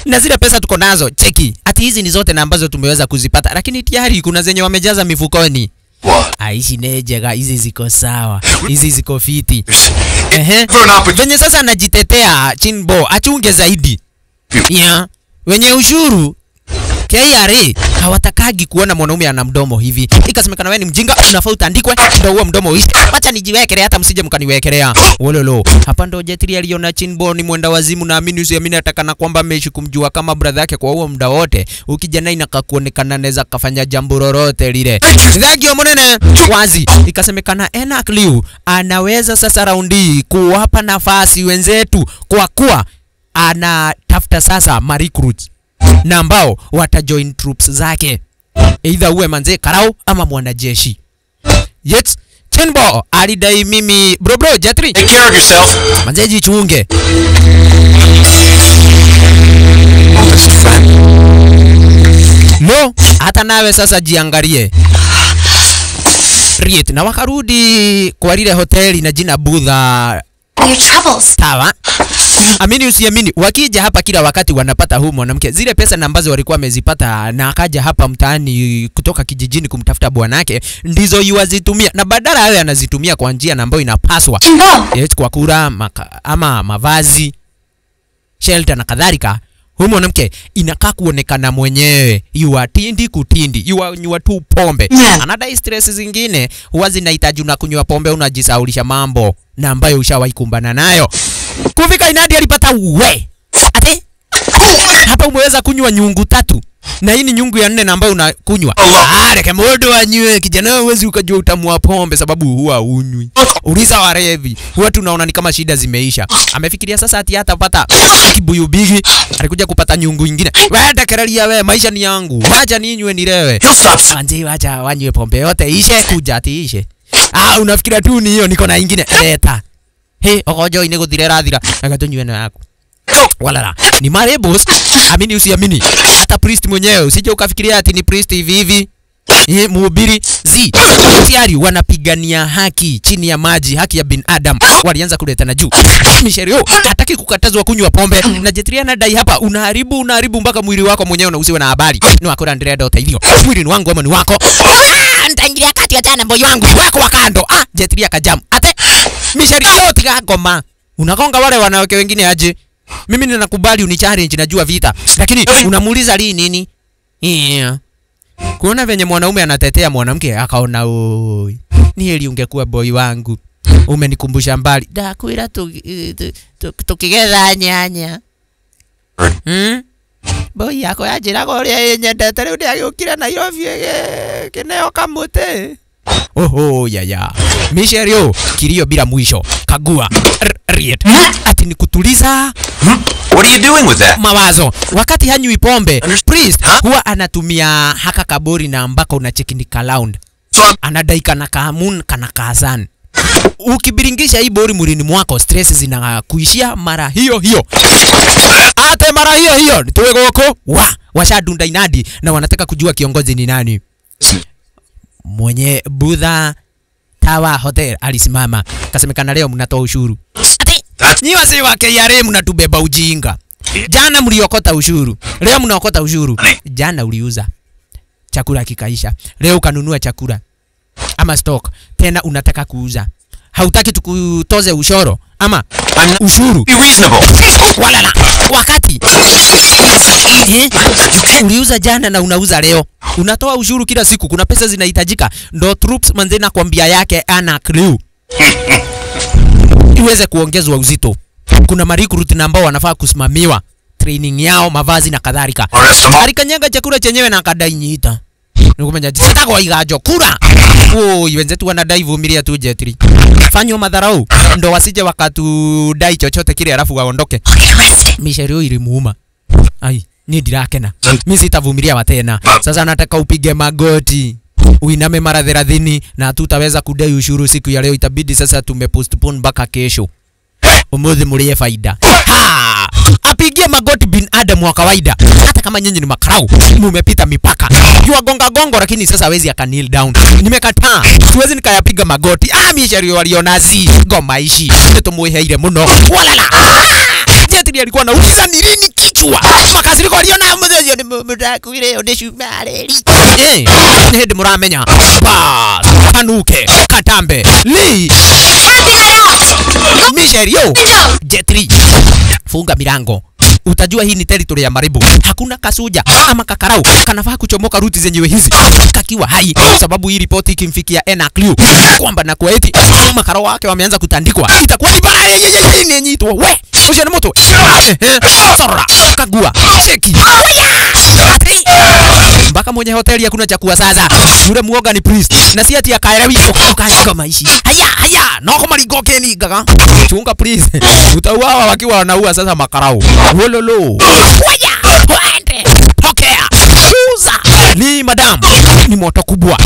Na zile pesa tuko nazo, cheki. Ati hizi ni zote na ambazo tumeweza kuzipata, lakini tayari kuna zenye wamejaza mifukoni. Aishi nejega, hizi ziko sawa. Hizi ziko fiti. Venye sasa anajitetea Chinbo, achunge zaidi. Yeah. Wenye ushuru KRA hawatakagi kuona mwanaume ana mdomo hivi. Ikasemekana wewe ni mjinga, unafaa utandikwe ndio huo mdomo uishi. Wacha nijiwekelea hata msije mkaniwekelea. Wololo. Hapa ndo Jetri aliona Chinbo ni mwenda wazimu, na amini usiamini atakana kwamba ameishi kumjua kama brother yake kwa huo muda wote. Ukijana inakakuonekana anaweza kafanya jambo lolote lile. Thank you munene. Wazi. Ikasemekana Enak Liu anaweza sasa raundi kuwapa nafasi wenzetu kwa kuwa anatafuta sasa ma recruits na ambao watajoin troops zake, either uwe manze karau ama mwanajeshi. Yet Chinbo alidai mimi bro bro Jetri, take care of yourself. Manze jichunge. No, hata nawe sasa jiangalie. Riet na wakarudi kwa lile hoteli na jina Budha Your troubles. Sawa. Amini usiamini, wakija hapa kila wakati wanapata huu mwanamke. Zile pesa na ambazo walikuwa wamezipata na akaja hapa mtaani kutoka kijijini kumtafuta bwanake, ndizo yuwazitumia, na badala awe anazitumia kwa njia na ambayo inapaswa, yes, kwa kura ama mavazi, shelter na kadhalika. Huyu mwanamke inakaa kuonekana mwenyewe yuwa tindi kutindi, yuwa tu pombe. Anadai stress zingine huwa zinahitaji unakunywa pombe, unajisaulisha mambo na ambayo ushawahi kumbana nayo. Kufika inadi alipata we. Ate? Hapa umeweza kunywa nyungu 3. Na hii ni nyungu ya 4 na ambayo unakunywa. Ah, reke modo anywe kijana, huwezi ukajua utamu wa pombe sababu huwa unywi. Uliza warevi, huwa tunaona ni kama shida zimeisha. Amefikiria sasa ati hatapata kibuyu bigi, alikuja kupata nyungu nyingine. Wewe tekerelia wewe, maisha ni yangu. Wacha ninywe nilewe. Anzi wacha wanywe pombe yote ishe, kuja ati ishe. Ah, unafikiria tu ni hiyo, niko na nyingine. Leta. He, ogojo ine guthire rathira. Agatunywe na yako. Walala. Ni marebos, amini usiamini. Hata priest mwenyewe usije ukafikiria ati ni priest hivi hivi. Mhubiri zi. Tayari wanapigania haki chini ya maji, haki ya binadamu. Walianza kuletana juu. Misherio hataki kukatazwa kunywa pombe. Na Jetria anadai hapa unaharibu mpaka mwili wako mwenyewe na usiwe na habari. Ni wako Andrea Dota hivyo. Mwili ni wangu ama ni wako? Nitaingilia kati ya tena boy wangu. Wako wa kando. Ah, Jetria kajam. Ate Misherio tiga ngoma. Unagonga wale wanawake wengine aje? Mimi ninakubali uni challenge, najua vita. Lakini unamuuliza lini nini? Yeah. Kuona venye mwanaume anatetea mwanamke akaona oi, ni heri ungekuwa boy wangu. Umenikumbusha mbali. Ndakwira tukigetha nyanya. Boy yako yanjiraga uria yenyendete riu ndiagiukire Nairobi kineo kamuti. Oho ya ya. Misherio kilio bila mwisho. Kagua. Riet. Ati ni kutuliza. What are you doing with that? Mawazo. Wakati hanywi pombe, priest huwa anatumia haka kaburi na ambako unacheki ni round. Anadai kana kaamun kana kazan. Ukibiringisha hii bori mwilini mwako, stress zinakuishia mara hiyo hiyo. Ate mara hiyo hiyo tuwe goko wa washadunda inadi na wanataka kujua kiongozi ni nani. Mwenye Budha Tower Hotel alisimama. Kasemekana leo mnatoa ushuru. Nyi wazee wa KRA mnatubeba ujinga. Jana mliokota ushuru, leo mnaokota ushuru. Jana uliuza chakula kikaisha, leo ukanunua chakula ama stock, tena unataka kuuza. Hautaki tukutoze ushoro ama ushuru. Walala. Wakati uliuza jana na unauza leo, unatoa ushuru kila siku, kuna pesa zinahitajika. Ndo troops manze na kwambia yake ana crew iweze kuongezwa uzito. Kuna marecruit na ambao wanafaa kusimamiwa training yao, mavazi na kadhalika. Alikanyaga chakula chenyewe na akadai nyita. Nikumenya sitako igajo kura. Oi, wenzetu wanadai vumilia tu Jetri. Fanywa madharau ndo wasije wakatudai chochote kile alafu waondoke. Misherio ilimuuma. Ai, ni ndirakena. Mimi sitavumilia watena. Sasa nataka upige magoti, uiname mara 30 na hatutaweza kudai ushuru siku ya leo, itabidi sasa tumepostpone mpaka kesho. Umuthi mulie faida. Ha! Apigie magoti binadamu wa kawaida. Hata kama nyinyi ni makarau, mumepita mipaka. Jua gonga gongo, lakini sasa hawezi aka kneel down. Nimekataa. Siwezi nikayapiga magoti. Ah, misherio walionazi ngoma ici. Nitumuheire muno. Walala. Jetri alikuwa anauliza ni lini kichwa. Makasiriko aliona mzee ni mtakuire ni shumareri. Eh, ni hedi muramenya. Bas, kanuke, katambe. Li. Misherio. Jetri. Funga milango. Utajua hii ni territory ya Maribu. Hakuna kasuja ama kakarau kanafaa kuchomoka ruti zenyewe hizi kakiwa hai, sababu hii ripoti ikimfikia Ena Clue kwamba na kwa eti makarau wake wameanza kutandikwa, itakuwa ni bara yenye itwa we usione moto. Sorora kagua cheki mpaka mwenye hoteli hakuna chakula sasa. Yule muoga ni priest na si ati akaelewi ukashika maishi. Haya haya noko maringo keni gaga chunga please. Utauawa wakiwa wanaua sasa makarau. Wololo. Waya waende pokea kuza ni madam ni moto kubwa.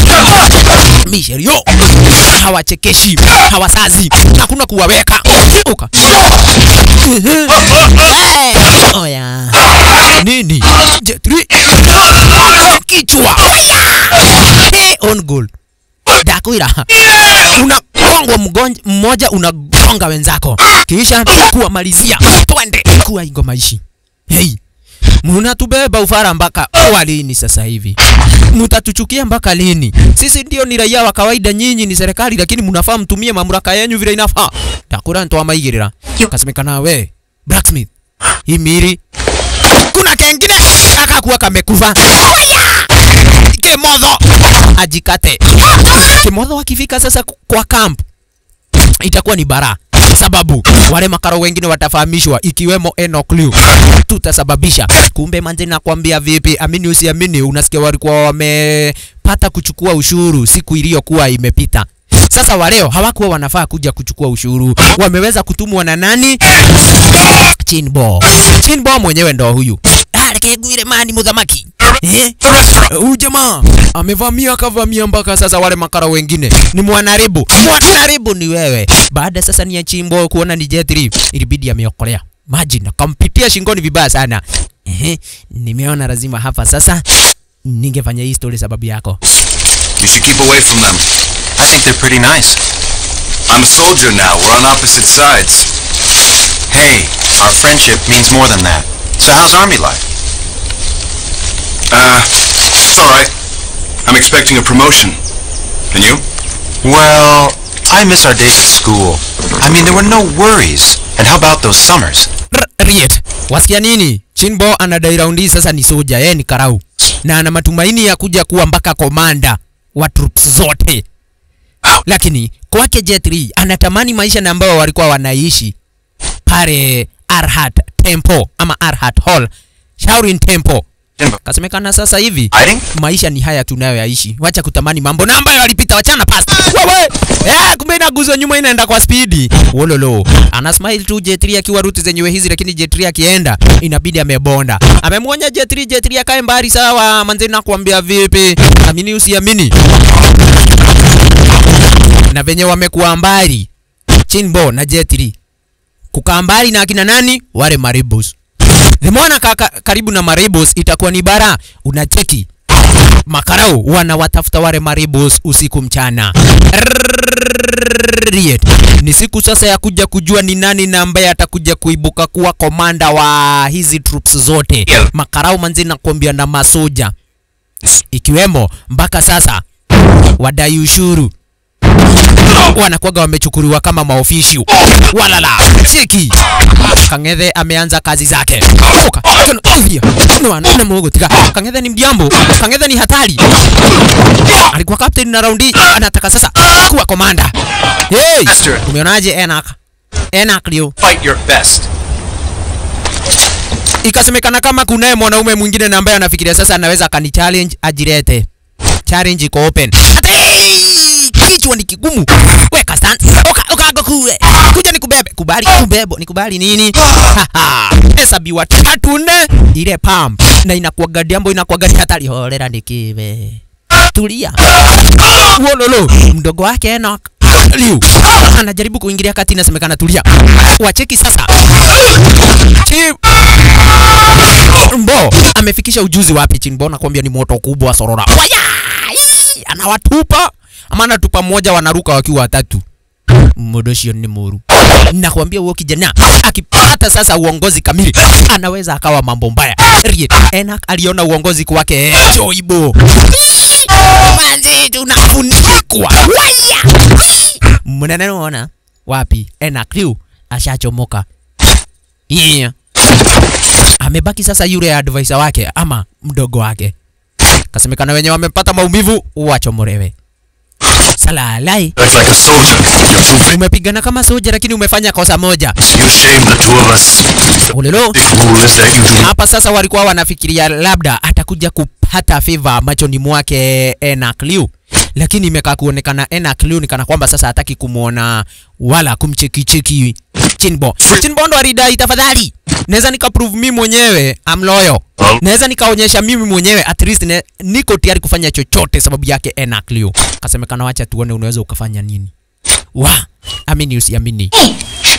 Misherio hawachekeshi, hawasazi, hakuna kuwaweka. Uka. Oya. Nini? Jet Li kichwa. Hey, on goal. Dakuira. Unagongwa mmoja, unagonga wenzako. Kisha kuwamalizia. Twende kuwa ingo maishi. Hey. Mnatubeba ufara mpaka lini sasa hivi? Mtatuchukia mpaka lini? Sisi ndio ni raia wa kawaida, nyinyi ni serikali, lakini mnafaa mtumie mamlaka yenu vile inafaa. Takura ntoa maigirira. Kasemekana we Blacksmith. Hii miri kuna kengine akakuwa kamekufa. Kimodho ajikate. Kimodho akifika sasa kwa camp itakuwa ni bara, sababu wale makaro wengine watafahamishwa, ikiwemo Enoch Liu. Tutasababisha. Kumbe manze nakwambia vipi, amini usiamini, unasikia walikuwa wamepata kuchukua ushuru siku iliyokuwa imepita. Sasa waleo hawakuwa wanafaa kuja kuchukua ushuru. Wameweza kutumwa na nani? Chinbo. Chinbo mwenyewe ndo huyu. Aleke mani mudhamaki. Huyu jamaa amevamia akavamia mpaka sasa wale makara wengine. Ni mwanaribu. Mwanaribu ni wewe. Baada sasa ni ya Chimbo kuona ni Jet Li, ilibidi ameokolea maji na kampitia shingoni vibaya sana. Nimeona lazima hapa sasa ningefanya hii story sababu yako. You should keep away from them. I think they're pretty nice. I'm a soldier now. We're on opposite sides. Hey, our friendship means more than that. So how's army life? It's all right. I'm expecting a promotion. And you? Well, I miss our days at school. I mean, there were no worries. And how about those summers? Riet. Wasikia nini? Chinbo anadai raundi sasa ni soja, yeye ni karau. Na ana matumaini ya kuja kuwa mpaka komanda wa troops zote. Lakini kwake Jet Li anatamani maisha na ambayo walikuwa wanaishi pale Arhat Temple ama Arhat Hall, Shaolin Temple. Kasemekana sasa hivi maisha ni haya tunayoyaishi. Wacha kutamani mambo na ambayo yalipita, wachana past. Wewe, kumbe inaguzwa nyuma inaenda kwa spidi. Wololo. Ana smile tu Jet Li akiwa ruti zenyewe hizi, lakini Jet Li akienda inabidi amebonda. Amemwonya Jet Li, Jet Li akae mbali sawa. Manze nakwambia vipi? Amini usiamini. Na venye wamekuwa mbali Chinbo na Jet Li. Kukaa mbali na akina nani? Wale Maribos. Themona karibu na Maribos itakuwa ni bara. Unacheki makarau wanawatafuta wale Maribos usiku mchana. Ni siku sasa ya kuja kujua ni nani na ambaye atakuja kuibuka kuwa komanda wa hizi troops zote. Makarau manzi nakwambia na masoja, ikiwemo mpaka sasa wadai ushuru wanakuwaga wamechukuliwa kama maofisi. Walala. Cheki. Kangethe ameanza kazi zake. Oka. Na mugo tika. Kangethe ni mjambo. Kangethe ni hatari. Alikuwa captain na raundi anataka sasa kuwa commander. Hey! Umeonaje Enoch? Enoch Liu. Fight your best. Ikasemekana kama kunaye mwanaume mwingine na ambaye anafikiria sasa anaweza akani challenge ajirete. Challenge iko open. Kichwa ni kigumu. Weka stand. Oka gokuwe. Kuja nikubebe. Kubali kubebo. Nikubali nini? Hesabiwa 3 4 ile pump. Na inakuwa gadiambo, inakuwa gadi hatari. Holera nikiwe. Tulia. Wololo. Mdogo wake Enoch Liu anajaribu kuingilia kati, inasemekana tulia. Wacheki sasa. Chinbo amefikisha ujuzi wapi? Chinbo nakwambia ni moto kubwa sorora. Waya! Anawatupa. Ama anatupa mmoja wanaruka wakiwa watatu. Modoshio ni muru. Nakwambia huo kijana akipata sasa uongozi kamili anaweza akawa mambo mbaya. Enoch aliona uongozi kwake Joibo. Manzi tunafunikwa. Waya! Mnene unaona wapi? Enoch Liu ashachomoka. Yeah. Amebaki sasa yule advisor wake ama mdogo wake. Kasemekana wenye wamepata maumivu wachomorewe. Salalai. Like a soldier. Umepigana kama soldier lakini umefanya kosa moja. You shame the two of us. Ulelo. Hapa sasa walikuwa wanafikiria labda atakuja kupata favor machoni mwake Enoch Liu. Lakini imekaa kuonekana Enoch Liu ni kana kwamba sasa hataki kumuona wala kumcheki-cheki Chinbo. Chinbo ndo alidai tafadhali. Naweza nika prove mimi mwenyewe I'm loyal. Naweza nikaonyesha mimi mwenyewe at least niko tayari kufanya chochote sababu yake Enoch Liu. Kasemekana wacha tuone unaweza ukafanya nini. Wa, amini usiamini. Hey,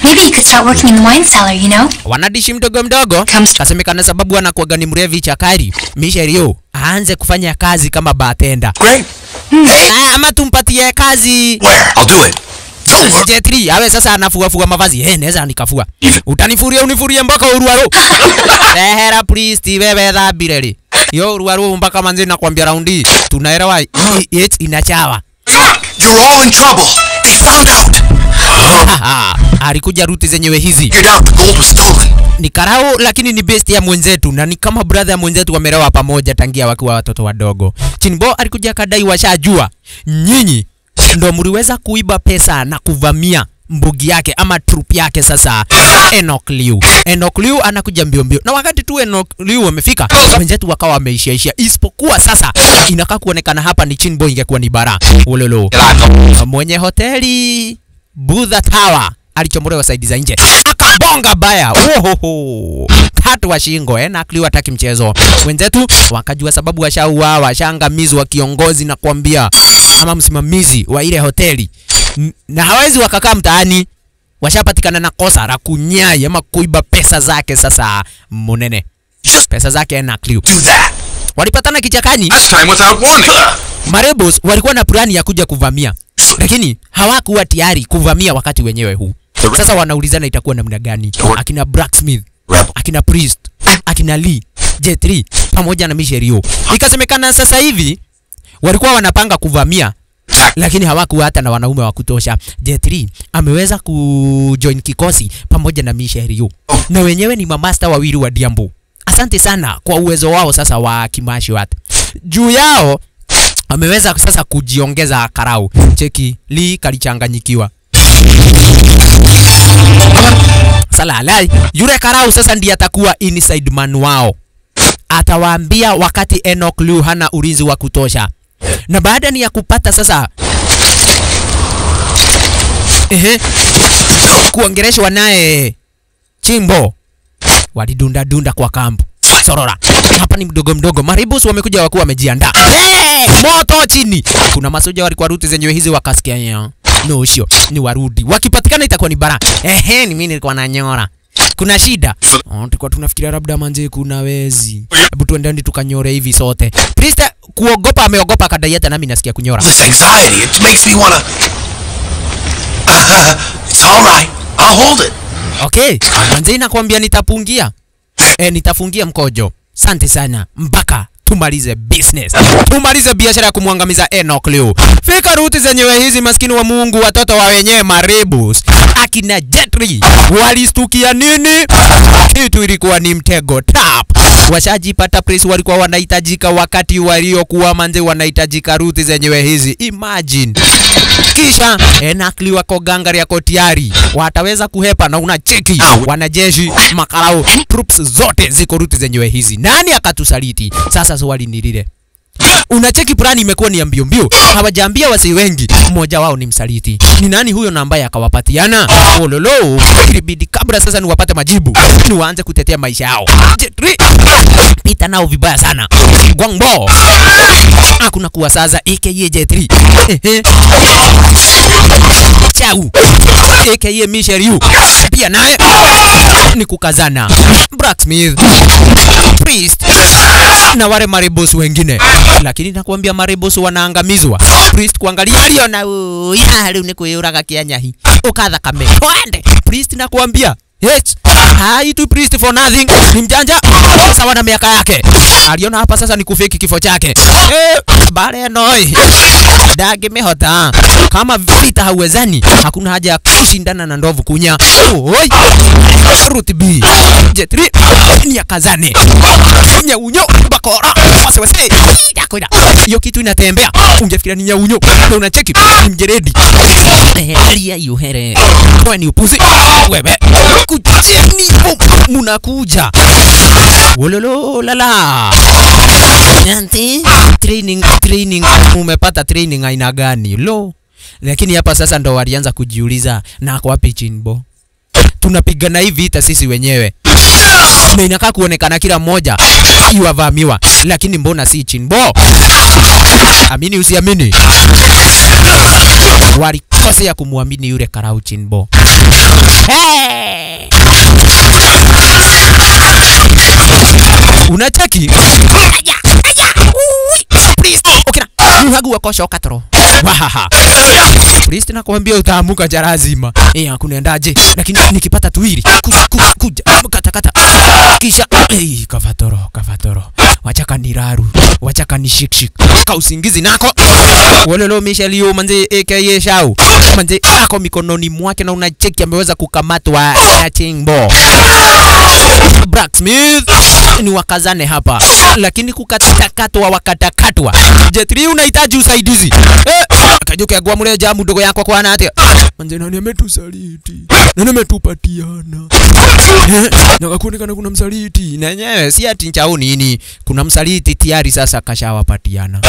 maybe you could start working in the wine cellar, you know? Wanadishi mdogo mdogo. Kasemekana sababu anakuwaga ni mrevi chakari. Michelle aanze kufanya kazi kama bartender. Great. Ama tumpatie kazi. Where? I'll do it. Don't worry. J3 awe sasa anafua mavazi. Naweza nikafua. Utanifuria unifurie mpaka uruaru. Ehera please wewe thambire ri. Yo uruaru mpaka manzi nakwambia raundi. Tunaelewa it inachawa. You're all in trouble. They found out. Alikuja ruti zenyewe hizi. Figured out the gold was stolen. Ni karau lakini ni best ya mwenzetu na ni kama brother ya mwenzetu, wamelewa pamoja tangia wakiwa watoto wadogo. Chinbo alikuja kadai washajua nyinyi ndo mliweza kuiba pesa na kuvamia mbugi yake ama troop yake. Sasa Enoch Liu, Enoch Liu anakuja mbio mbio, na wakati tu Enoch Liu wamefika wenzetu wakawa wameishaishia, isipokuwa sasa inakaa kuonekana hapa ni Chinbo, ingekuwa ni bara ulolo. Mwenye hoteli Budha Tower alichomolewa saidi za nje akabonga baya, ohoho, katwa shingo. Enoch Liu hataki mchezo. Wenzetu wakajua sababu washauawa, washangamizwa kiongozi na kuambia ama msimamizi wa ile hoteli, na hawezi wakakaa mtaani, washapatikana na kosa la kunyai ama kuiba pesa zake. Sasa munene pesa zake Enoch Liu walipatana kichakani. Last time without warning. Marebos walikuwa na plani ya kuja kuvamia, lakini hawakuwa tayari kuvamia wakati wenyewe huu. Sasa wanaulizana itakuwa namna gani? Akina Blacksmith, akina Priest, akina Lee, J3 pamoja na Michelle. Ikasemekana sasa hivi walikuwa wanapanga kuvamia, lakini hawakuwa hata na wanaume wa kutosha. J3 ameweza kujoin kikosi pamoja na Michelle, na wenyewe ni mamasta wawili wa Diambu. Asante sana kwa uwezo wao sasa wa kimashi wat. Juu yao ameweza sasa kujiongeza karau. Cheki Lee kalichanganyikiwa. Salalai, yule karau sasa ndiye atakuwa inside man wao. Atawaambia wakati Enoch Liu hana ulinzi wa kutosha. Na baada ni ya kupata sasa kuongereshwa naye Chimbo, walidunda dunda kwa kambu. Sorora. Hapa ni mdogo mdogo. Maribus wamekuja wakuwa wamejiandaa. Hey, moto chini. Kuna masoja walikuwa ruti zenyewe hizi wakasikia ya. No sio, ni warudi. Wakipatikana itakuwa ni bara. Ni mimi nilikuwa nanyora. Kuna shida. Tulikuwa tunafikiria labda manje kuna wezi. Hebu tuendeni tukanyore hivi sote. Priest kuogopa ameogopa akadai hata nami nasikia kunyora. This anxiety, it makes me wanna. It's all right. I'll hold it. Okay. Manze nakwambia nitapungia. Nitafungia mkojo. Asante sana mpaka tumalize business. Tumalize biashara ya kumwangamiza Enoch Liu. Fika ruti zenyewe hizi, maskini wa Mungu, watoto wa wenyewe Marebus. Akina Jetri walistukia nini? Kitu ilikuwa ni mtego tap. Washajipata press walikuwa wanahitajika wakati waliokuwa manze wanahitajika ruti zenyewe hizi. Imagine. Kisha Enoch Liu wako gangari yako tayari. Wataweza kuhepa na unacheki wanajeshi, makarau, troops zote ziko ruti zenyewe hizi. Nani akatusaliti? Sasa swali ni lile. Unacheki plani imekuwa ni mbio mbio. Hawajaambia wasi wengi, mmoja wao ni msaliti. Ni nani huyo na ambaye akawapatiana? Ololo, ilibidi kabla sasa ni wapate majibu, ni waanze kutetea maisha yao. J3 pita nao vibaya sana. Gwangbo. Hakuna kuwa sasa aka J3. Chau. Aka Michelle pia naye ni kukazana. Blacksmith, Priest na wale marebos wengine, lakini nakwambia marebos wanaangamizwa. Priest kuangalia aliona ya ni kuyuraga kianyahi ukatha kame twende. Priest nakwambia yes, haitu Priest for nothing, ni mjanja sawa na miaka yake. Aliona hapa sasa ni kufeki kifo chake. Bare noi dage mehota kama vita hauwezani, hakuna haja ya kushindana na ndovu kunya. Oi Ruth B J3 ni akazane nyaunyo bakora wase yakoida. Hiyo kitu inatembea, ungefikiria ni nyaunyo na unacheki ni mjeredi. Lia yuhere kwa ni upuzi wewe kujeni munakuja wololo lala. Nanti training umepata training aina gani lo? Lakini hapa sasa ndo walianza kujiuliza, na kwa wapi Chinbo? Tunapigana hivi vita sisi wenyewe. Na inakaa kuonekana kila mmoja iwavamiwa, lakini mbona si Chinbo? Amini usiamini, walikoma Kosea kumwamini yule Karau Chinbo. Hey! Unacheki? Aya, aya. Please. Okay na. Muhagu wako shoka toro. Wahaha. Priest nakwambia utaamuka jarazima. Eh, hakunaendaje? Lakini nikipata tuwili kuja kata kata. Kisha eh, kavatoro kavatoro. Wachaka niraru, wachaka ni shik shik. Ka usingizi nako. Wololo Michelle yo manze aka Shau. Manze ako mikononi mwake na unacheki ameweza kukamatwa na Chingbo. Blacksmith ni wakazane hapa, lakini kukatakatwa wakatakatwa. J3 unahitaji usaidizi. Kajuke agwa mureja mudogo yako kwa na atia. Manze nani ametusaliti? Nani ametupatiana? Na kuonekana kuna msaliti. Na yenyewe si ati nchao nini, kuna msaliti tayari sasa kashawapatiana.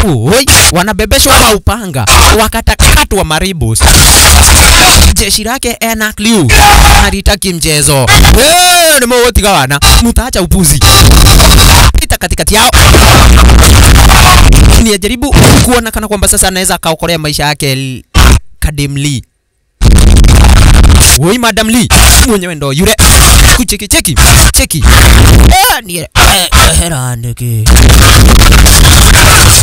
Oi, wanabebeshwa maupanga, wakatakatwa maribos. Jeshi lake Enak Liu halitaki mchezo. Wewe ni mwotiga wana, mtaacha upuzi. Pita katikati yao. Ni ajaribu kuona kana kwamba sasa anaweza akaokolea maisha yake Kadem Lee. Woi Madam Lee mwenyewe ndo yule kucheki cheki cheki. Ni hera ndeke.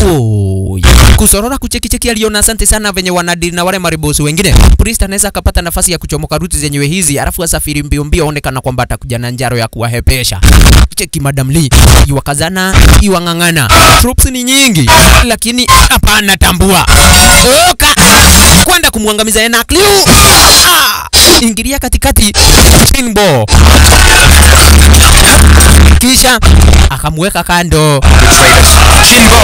Oi, kusorora kucheki cheki aliona. Asante sana venye wanadili na wale maribosi wengine. Priest anaweza akapata nafasi ya kuchomoka ruti zenyewe hizi, alafu asafiri mbio mbio, aonekana kwamba atakuja na njaro ya kuwahepesha. Cheki Madam Lee iwakazana iwang'ang'ana, troops ni nyingi, lakini hapana tambua. Oka kwenda kumwangamiza Enak Liu. Ingilia katikati Chinbo, kisha akamweka kando Chinbo.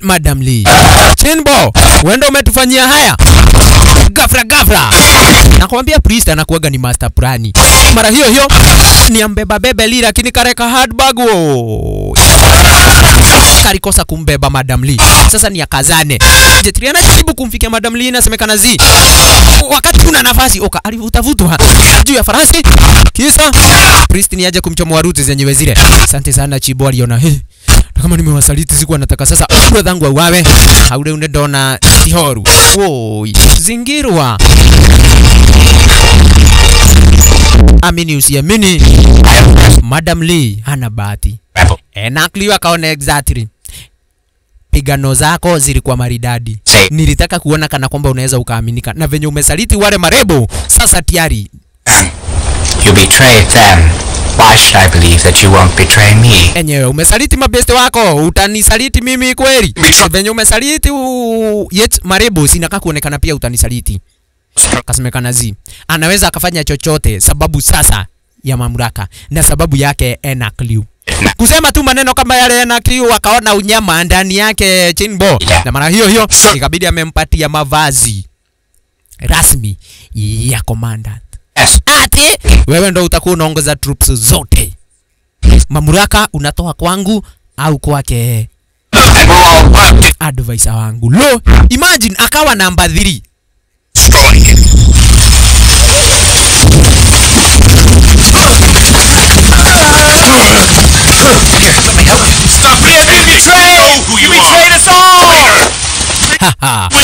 Madam Lee. Chinbo, wewe umetufanyia haya gafra gafra. Nakwambia priest anakuaga ni master plani. Mara hiyo hiyo ni ambeba bebe Lee, lakini kareka hardbag wo. Karikosa kumbeba Madam Lee. Sasa ni akazane. Jetri anajaribu kumfikia Madam Lee, inasemekana zi wakati kuna nafasi oka alivutavutwa juu ya farasi. Kisa priest ni aje kumchomoa ruti zenyewe zile. Asante sana Chibo aliona. Hey, kama nimewasaliti sikuwa nataka sasa brother wangu auawe. Haure unedona tihoru. Woi, zingirwa. Amini usiamini, Madam Lee hana bahati. Enak Liu akaona exactly pigano zako zilikuwa maridadi. Nilitaka kuona kana kwamba unaweza ukaaminika, na venye umesaliti wale marebo sasa tayari. You betrayed them. Why should I believe that you won't betray me? Enyewe umesaliti mabeste wako, utanisaliti mimi kweli? Venye umesaliti yet marebo sinaka kuonekana pia utanisaliti. Kasemekana zi anaweza akafanya chochote sababu sasa ya mamlaka na sababu yake Enak Liu. Kusema tu maneno kama yale Enak Liu akaona unyama ndani yake Chinbo. Na mara hiyo hiyo ikabidi amempatia mavazi rasmi ya commandant. Ati wewe ndo utakuwa unaongoza troops zote. Mamlaka unatoa kwangu au kwake advisor wangu. Lo, imagine akawa namba 3.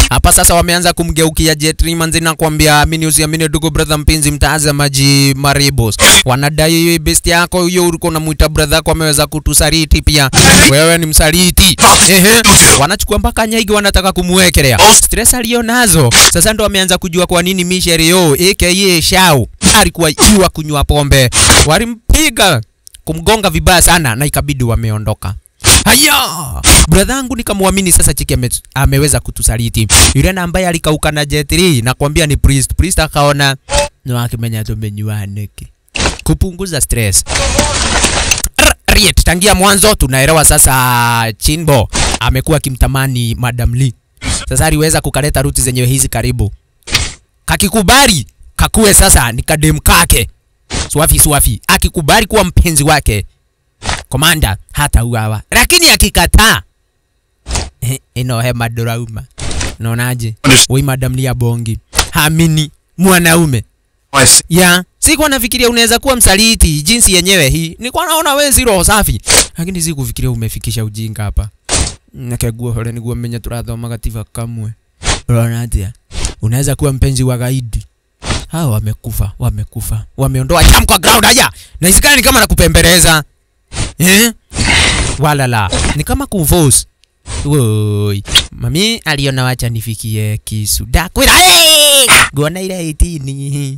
Hapa sasa wameanza kumgeukia Jetri manzi na kuambia amini usiamini ndugu brother mpenzi mtazamaji maribos. Wanadai hiyo best yako hiyo ulikuwa unamuita brother yako ameweza kutusaliti pia. Wewe ni msaliti. Ehe. Wanachukua mpaka nyaigi wanataka kumwekelea. Stress alionazo. Sasa ndo wameanza kujua kwa nini Michelle yo aka Shau alikuwa yua kunywa pombe. Walimpiga kumgonga vibaya sana na ikabidi wameondoka. Haya, brother yangu nikamwamini sasa chiki ameweza kutusaliti. Yule na ambaye alikauka na J3 na kuambia ni priest. Priest akaona no akimenya tumenyuaneke. Kupunguza stress. Riet, tangia mwanzo tunaelewa sasa Chinbo amekuwa akimtamani Madam Lee. Sasa aliweza kukaleta ruti zenyewe hizi karibu. Kakikubali kakue sasa ni kadem kake. Swafi swafi. Akikubali kuwa mpenzi wake komanda hata uawa. Lakini akikataa ino hema dorauma. Naonaje? Woi Madam Lee abongi. Haamini mwanaume. Ya, sikuwa nafikiria unaweza kuwa msaliti jinsi yenyewe hii. Nilikuwa naona wewe si roho safi. Lakini sikufikiria umefikisha ujinga hapa. Nake guo hore niguo menye turathoma gatiba kamwe. Unaona atia? Unaweza kuwa mpenzi wa gaidi. Hao wamekufa, wamekufa. Wameondoa jam kwa ground haya. Na isikani kama nakupembeleza. Eh? Wala la. Ni kama kuforce. Woi. Mami aliona wacha nifikie kisu. Dakwira. Hey! Gona ile 18.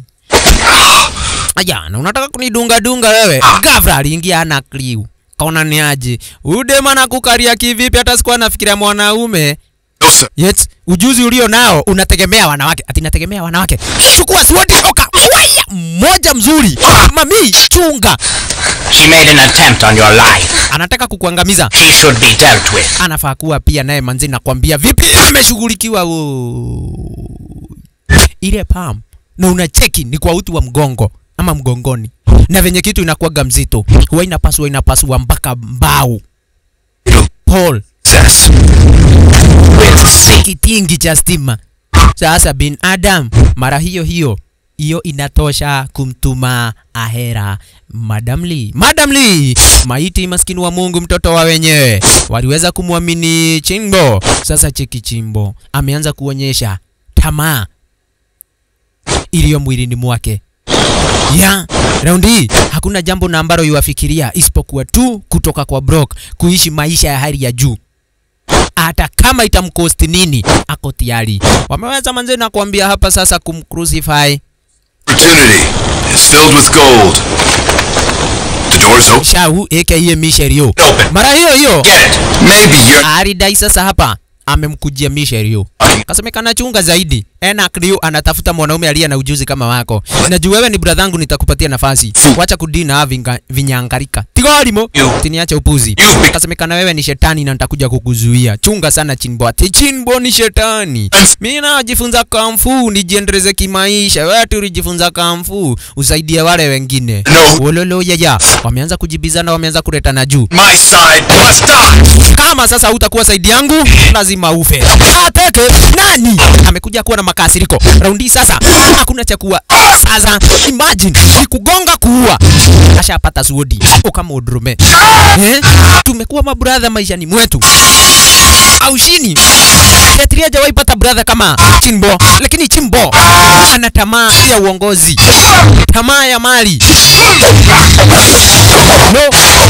Aya, na unataka kunidunga dunga wewe. Ghafla aliingia ana clue. Kaona ni aje. Udema na kukaria kivipi hata sikuwa nafikiria mwanaume. Yet ujuzi ulio nao unategemea wanawake. Ati nategemea wanawake. Chukua sword toka. Waya moja mzuri. Mami chunga. She made an attempt on your life. Anataka kukuangamiza. She should be dealt with. Anafaa kuwa pia naye manzi nakwambia vipi ameshughulikiwa. Ile pam na unacheki ni kwa uti wa mgongo ama mgongoni. Na venye kitu inakuwaga mzito. Huwa inapasua mpaka mbao. Paul. Kitingi cha stima. Sasa bin Adam mara hiyo hiyo hiyo inatosha kumtuma ahera Madam Lee. Madam Lee, maiti maskini wa Mungu, mtoto wa wenyewe. Waliweza kumwamini Chimbo. Sasa cheki Chimbo ameanza kuonyesha tamaa iliyo mwilini mwake. Ya, raundi hakuna jambo na ambalo yuafikiria isipokuwa tu kutoka kwa Brock kuishi maisha ya hali ya juu. Hata kama itamkosti nini, ako tayari. Wameweza manze na kuambia hapa sasa kumcrucify. Opportunity is filled with gold. The door's open. Shau aka Micherio. Mara hiyo hiyo. Maybe you're alidai sasa hapa amemkujia Micherio. Kasemekana chunga zaidi. Ena Crew anatafuta mwanaume aliye na ujuzi kama wako. Najua wewe ni brother yangu, nitakupatia nafasi. Wacha kudina vinyangarika. Tigorimo. Tiniache upuzi. Kasemekana wewe ni shetani na nitakuja kukuzuia. Chunga sana Chinbo. Ati Chinbo ni shetani. Mimi najifunza kung fu nijiendeleze kimaisha. Wewe tu ulijifunza kung fu usaidie wale wengine. No. Wololo ya. Wameanza kujibizana, wameanza kuletana juu. My side must die. Kama sasa hutakuwa side yangu, lazima ufe. Ateke nani? Amekuja kuwa na makasiriko. Raundi sasa hakuna cha kuwa. Sasa imagine ni kugonga kuua. Ashapata suodi kama udrume. Eh? Tumekuwa mabrother maishani mwetu. Aushini. Tetria hajawahi pata brother kama Chimbo, lakini Chimbo ana tamaa ya uongozi, tamaa ya mali. No,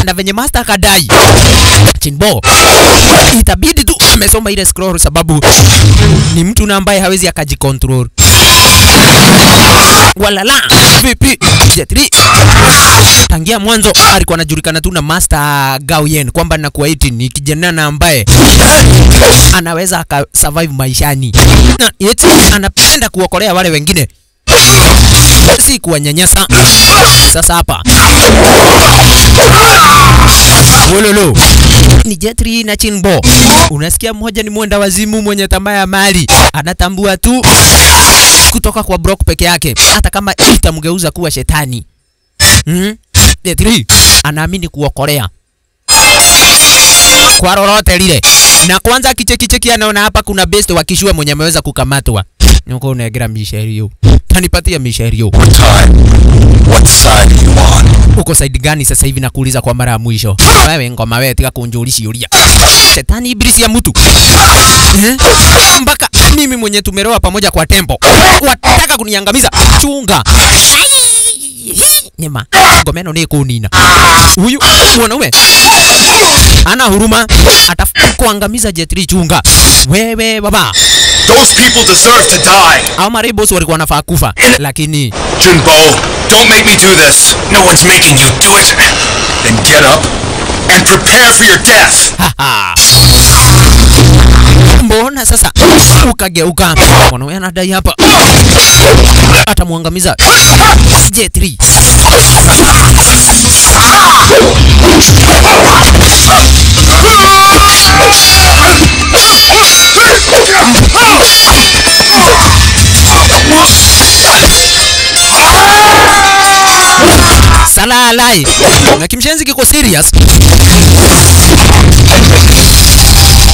na venye master kadai Chimbo itabidi tu amesoma ile scroll sababu ni mtu na ambaye hawezi akajicontrol. Walala vipi Jetri tangia mwanzo alikuwa anajulikana tu na Master Gao Yen kwamba nakuwa eti ni kijana na ambaye anaweza aka survive maishani. Na eti anapenda kuokolea wale wengine, si kuwanyanyasa. Sasa hapa wololo ni Jetri na Chinbo. Unasikia mmoja ni mwenda wazimu mwenye tamaa ya mali, anatambua tu kutoka kwa Brock peke yake, hata kama itamgeuza kuwa shetani. Jetri anaamini kuokolea kwa lolote lile. Na kwanza kicheki anaona hapa kuna best wa kishua mwenye ameweza kukamatwa. Nuko unaegira Micherio. Tanipatia Micherio. What side are you on? Uko side gani sasa hivi nakuuliza kwa mara ya mwisho? Wewe ngoma wewe tika kunjulisha ulia. Shetani ibilisi ya mtu. Mpaka mimi mwenye tumeroa pamoja kwa tempo. Wataka kuniangamiza. Chunga. Nyema. Gomeno ni kunina. Huyu mwanaume ana huruma, atakuangamiza Jetri. Chunga. Wewe baba. Those people deserve to die. Hao maribos walikuwa wanafaa kufa, lakini Junbo, don't make me do this. No one's making you do it. Then get up and prepare for your death. Mbona sasa ukageuka? Mwanaume anadai hapa atamuangamiza Jetri. Salalai. Na kimshenzi kiko serious.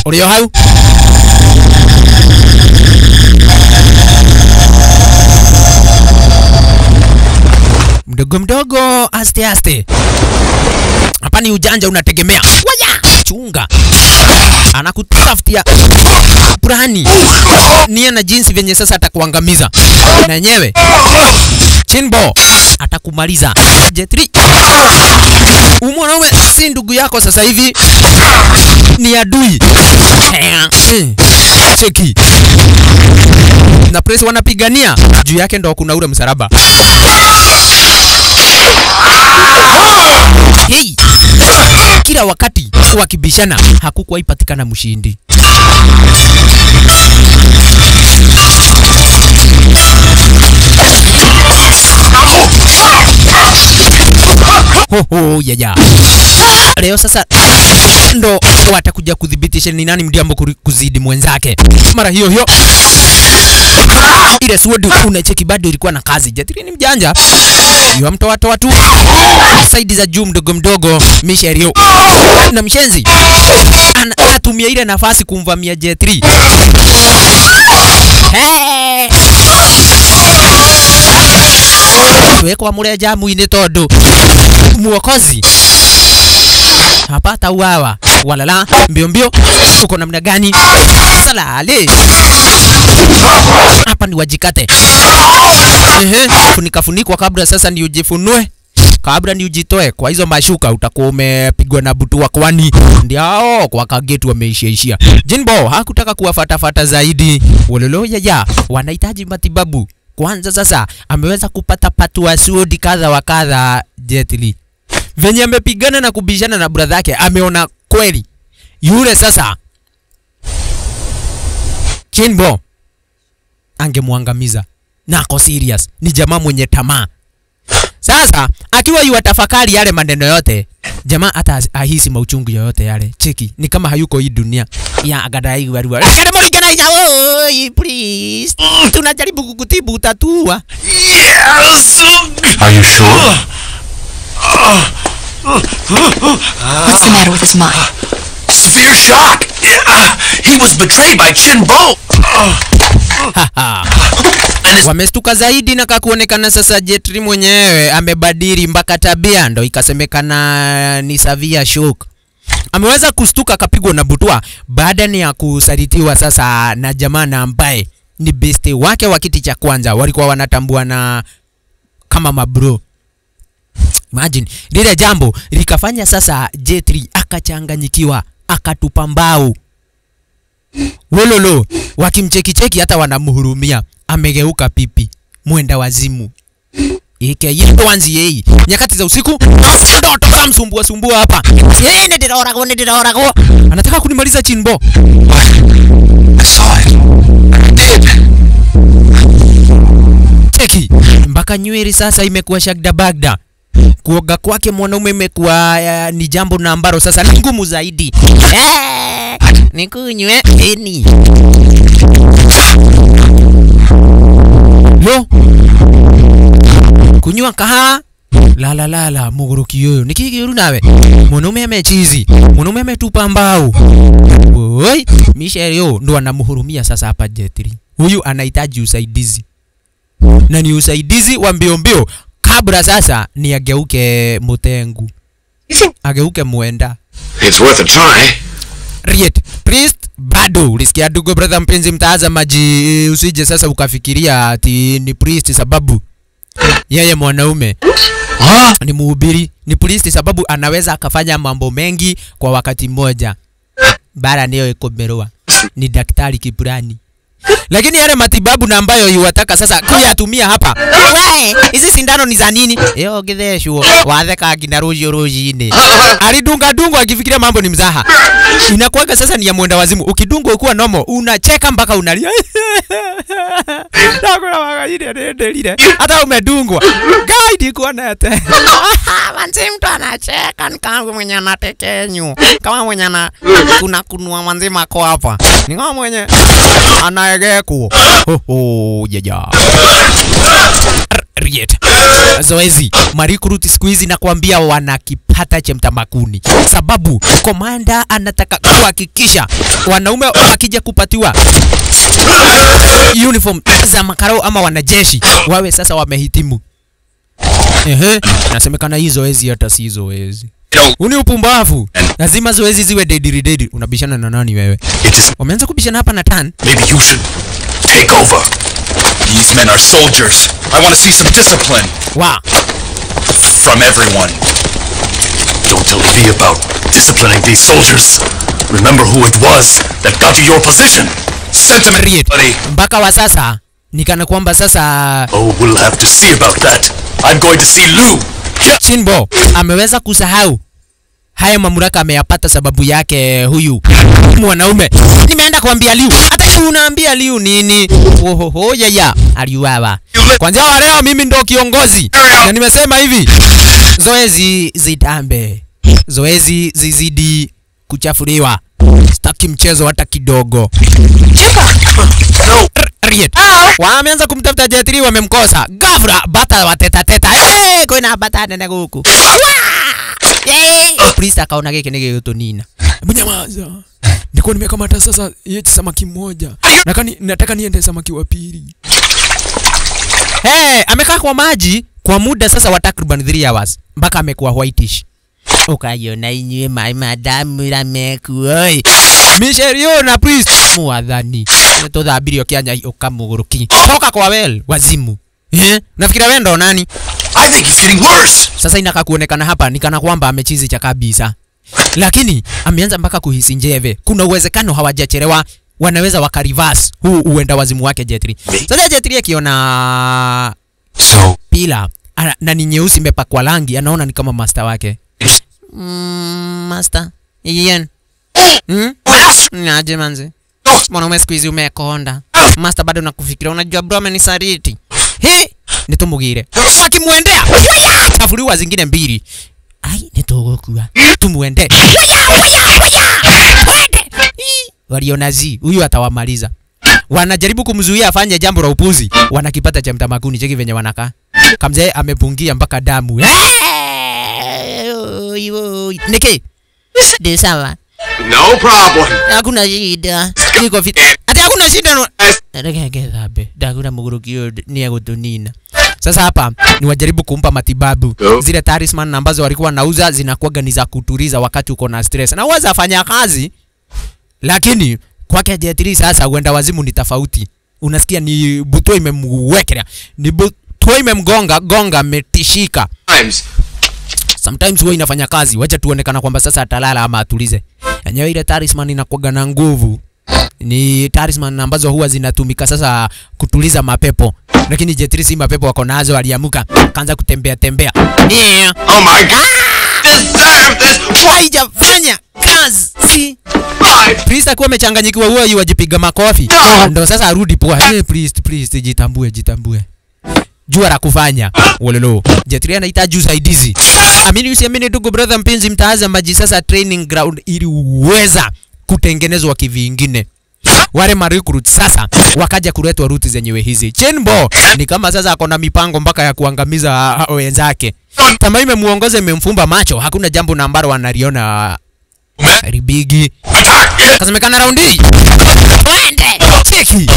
Ulio hau? Mdogo mdogo, aste aste. Hapa ni ujanja unategemea. Waya! Chunga. Anakutafutia plani. Nia na jinsi venye sasa atakuangamiza. Na yenyewe Chinbo atakumaliza. Jet Li, mwanaume si ndugu yako sasa hivi, ni adui. Cheki. Na press wanapigania juu yake ndo kuna ule msalaba. Hey. Kila wakati wakibishana hakukuwa ipatikana mshindi. Ho ho ya ya. Leo sasa ndo watakuja kudhibitisha ni nani mdiambo kuzidi mwenzake. Mara hiyo hiyo ile sword unacheki bado ilikuwa na kazi. Jet Li ni mjanja. Yua mtoa toa tu saidi za juu mdogo mdogo Micherio. Na mshenzi anatumia ile nafasi kumvamia Jet Li. Hey! Wekwa mure jamu-inĩ tondu muokozi hapata uawa walala mbio mbio uko namna gani salale hapa ni wajikate. Ehe, funika funikwa kabla sasa ni ujifunue, kabla ni ujitoe kwa hizo mashuka utakuwa umepigwa na butua, kwani ndio kwa kagetu wameishia ishia. Jinbo hakutaka kuwafatafata zaidi. Wololo ya ya wanahitaji matibabu kwanza. Sasa ameweza kupata patua sword kadha wa kadha. Jet Li venye amepigana na kubishana na brother yake, ameona kweli yule sasa Chinbo angemwangamiza. Na ako serious, ni jamaa mwenye tamaa. Sasa akiwa yuatafakari yale maneno yote, jamaa hata ahisi mauchungu yoyote yale. Cheki, ni kama hayuko hii dunia. Ya agadai warua. Oi, please. Tunajaribu kukutibu utatua. Yes. Are you sure? What's the matter with his mind? Severe shock. He was betrayed by Chinbo. Wamestuka zaidi na kakuonekana sasa Jet Li mwenyewe amebadili mpaka tabia, ndo ikasemekana ni severe shock. Ameweza kustuka akapigwa na butwa baada ni ya kusalitiwa sasa na jamaa na ambaye ni beste wake wa kiti cha kwanza, walikuwa wanatambuana kama mabro. Imagine lile jambo likafanya sasa Jet Li akachanganyikiwa, akatupa mbao. Wololo wakimcheki cheki hata wanamhurumia, amegeuka pipi mwenda wazimu. Ike yitwanzi yei nyakati za usiku ndoto kamsumbua sumbua hapa. Yeye ndiroragwo ndiroragwo, anataka kunimaliza Chinbo. I saw it. I did. Cheki mpaka nywele sasa imekuwa shagda bagda. Kuoga kwake mwanaume imekuwa ni jambo na ambalo sasa ni ngumu zaidi. Nikunywe eni. Lo. Kunywa kahawa la la la la muguruki yoyo niki kiuru nawe. Mwanaume amechizi, mwanaume ametupa mbao. Oi, Micherio ndo anamhurumia sasa hapa Jet Li. Huyu anahitaji usaidizi. Na ni usaidizi wa mbio mbio kabla sasa ni ageuke mutengu. Ageuke muenda. It's worth a try. Riet Priest bado ulisikia ndugu brother mpenzi mtazamaji, usije sasa ukafikiria ati ni priest sababu yeye mwanaume ni mhubiri. Ni priest sababu anaweza akafanya mambo mengi kwa wakati mmoja. Bara niyo ikomerwa ni daktari kibrani. Lakini yale matibabu na ambayo yuwataka sasa kuyatumia hapa. We, hizi sindano ni za nini? Yo githeshu watheka ngina ruji ruji-ini. Alidunga dungo akifikiria mambo ni mzaha. Inakuwaga sasa ni ya mwenda wazimu. Ukidungwa ukiwa nomo unacheka mpaka unalia. Ndakura wagaire ndenderire. Hata umedungwa. Guide ikuwa nete. Manzi mtu anacheka ni kama mwenye anatekenyu. Kama mwenye ana kuna kunua manzi mako hapa. Ni kama mwenye anaegeko. Ho ho ya. Riet. Zoezi marikruti siku hizi nakwambia wanakipata chemtamakuni, sababu komanda anataka kuhakikisha wanaume wakija kupatiwa uniform za makarao ama wanajeshi wawe sasa wamehitimu. Ehe, nasemekana hii zoezi hata si zoezi. Uni upumbavu. Lazima zoezi ziwe deadly deadly. Unabishana na nani wewe? Wameanza kubishana hapa na Tan. Maybe you should take over. These men are soldiers. I want to see some discipline. Wow. From everyone. Don't tell me about disciplining these soldiers. Remember who it was that got you your position. Sentiment, buddy. Mpaka wa sasa nikana kwamba sasa. Oh, we'll have to see about that. I'm going to see Lou. Yeah. Shinbo ameweza kusahau haya mamlaka ameyapata sababu yake huyu mwanaume. Nimeenda kuambia Liu. Hata unaambia Liu nini? Ohoho ya ya, aliuawa. Kwanza wa leo mimi ndo kiongozi. Na nimesema hivi. Zoezi zitambe. Zoezi zizidi kuchafuliwa. Sitaki mchezo hata kidogo. Riet. Wameanza kumtafuta Jet Li, wamemkosa. Ghafla bata wateta teta. Eh, kuna bata nene huku. Priest akaona keke nige yotonina. Mnyamaza. Nilikuwa nimekamata sasa yeti samaki mmoja. Nataka niende samaki wa pili. Hey, amekaa kwa maji kwa muda sasa wa takriban 3 hours mpaka amekuwa whitish. Ukaiona inywe mai madamu ramekuoi. Micherio na priest muadhani. Tuthambirio kianya ukamuguruki. Toka kwa well wazimu. Eh? Nafikiria wewe ndo nani? I think he's getting worse. Sasa inaka kuonekana hapa ni kana kwamba amechizi cha kabisa. Lakini ameanza mpaka kuhisi njeve. Kuna uwezekano hawajachelewa, wanaweza waka reverse huu uenda wazimu wake Jet Li. Sasa Jet Li akiona so pila na ni nyeusi imepakwa rangi, anaona ni kama master wake. Master. Yen. Naje manze. Mwanaume siku hizi umekonda. Master bado nakufikiria, unajua bro amenisaliti. He, nitumugire. Wakimuendea. Chafuliwa zingine mbili. Ai, nitogokua. Tumuende. Waliona zi, huyu atawamaliza. Wanajaribu kumzuia afanye jambo la upuzi. Wanakipata cha mtamakuni, cheki venye wanakaa. Kamzee amepungia mpaka damu. Niki. Ndi sawa. No problem. Hakuna shida. Niko fit. Ati hakuna shida no. Reke thabe. Ndagura mugurukio ni agutunina. Sasa hapa ni wajaribu kumpa matibabu. Zile talisman ambazo walikuwa nauza zinakuwa ni za kutuliza wakati uko na stress. Na uweza fanya kazi. Lakini kwake Jet Li sasa uenda wazimu ni tofauti. Unasikia ni buto imemwekelea. Ni buto imemgonga, gonga ametishika. Sometimes huwa inafanya kazi. Wacha tuonekana kwamba sasa atalala ama atulize. Yenyewe ile talisman inakuwa na nguvu. Ni talisman ambazo huwa zinatumika sasa kutuliza mapepo. Lakini Jet Li si mapepo wako nazo, aliamuka kaanza kutembea tembea. Yeah. Oh my God. Deserve this. Haijafanya kazi. Priest akuwa amechanganyikiwa huwa yuajipiga makofi. Ndio sasa arudi poa. Hey priest, priest jitambue, jitambue. Jua la kufanya. Wololo. Jet Li anahitaji usaidizi. Amini usiamini ndugu brother mpenzi mtazamaji, sasa training ground ili uweza kutengenezwa kivingine. Wale ma recruit sasa wakaja kuletwa route zenyewe hizi. Chenbo ni kama sasa akona mipango mpaka ya kuangamiza wenzake. Tamaa imemuongoza imemfumba macho, hakuna jambo na ambalo wanaliona ribigi. Kasemekana round hii. Twende. Cheki.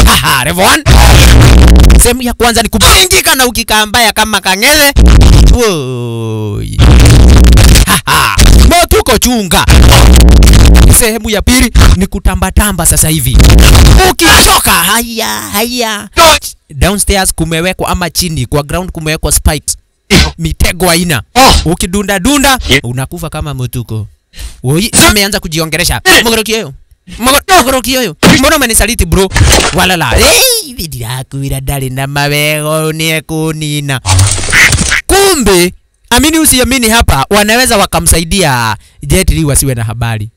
Haha, level 1. Sehemu ya kwanza ni kupingika na ukikaa mbaya kama kangele. Woi. Haha. Motuko chunga. Sehemu ya pili ni kutamba-tamba sasa hivi. Ukichoka, haya, haya. Downstairs kumewekwa ama chini kwa ground kumewekwa spikes. Mitego aina. Ukidunda dunda unakufa kama motuko. Woi, ameanza kujiongeresha. Mogorokio. Mogorokio. Mbona umenisaliti bro? Walala. Eh, ndirakuira ndari na mawego ni kunina. Kumbe amini usiamini hapa wanaweza wakamsaidia Jet Li wasiwe na habari.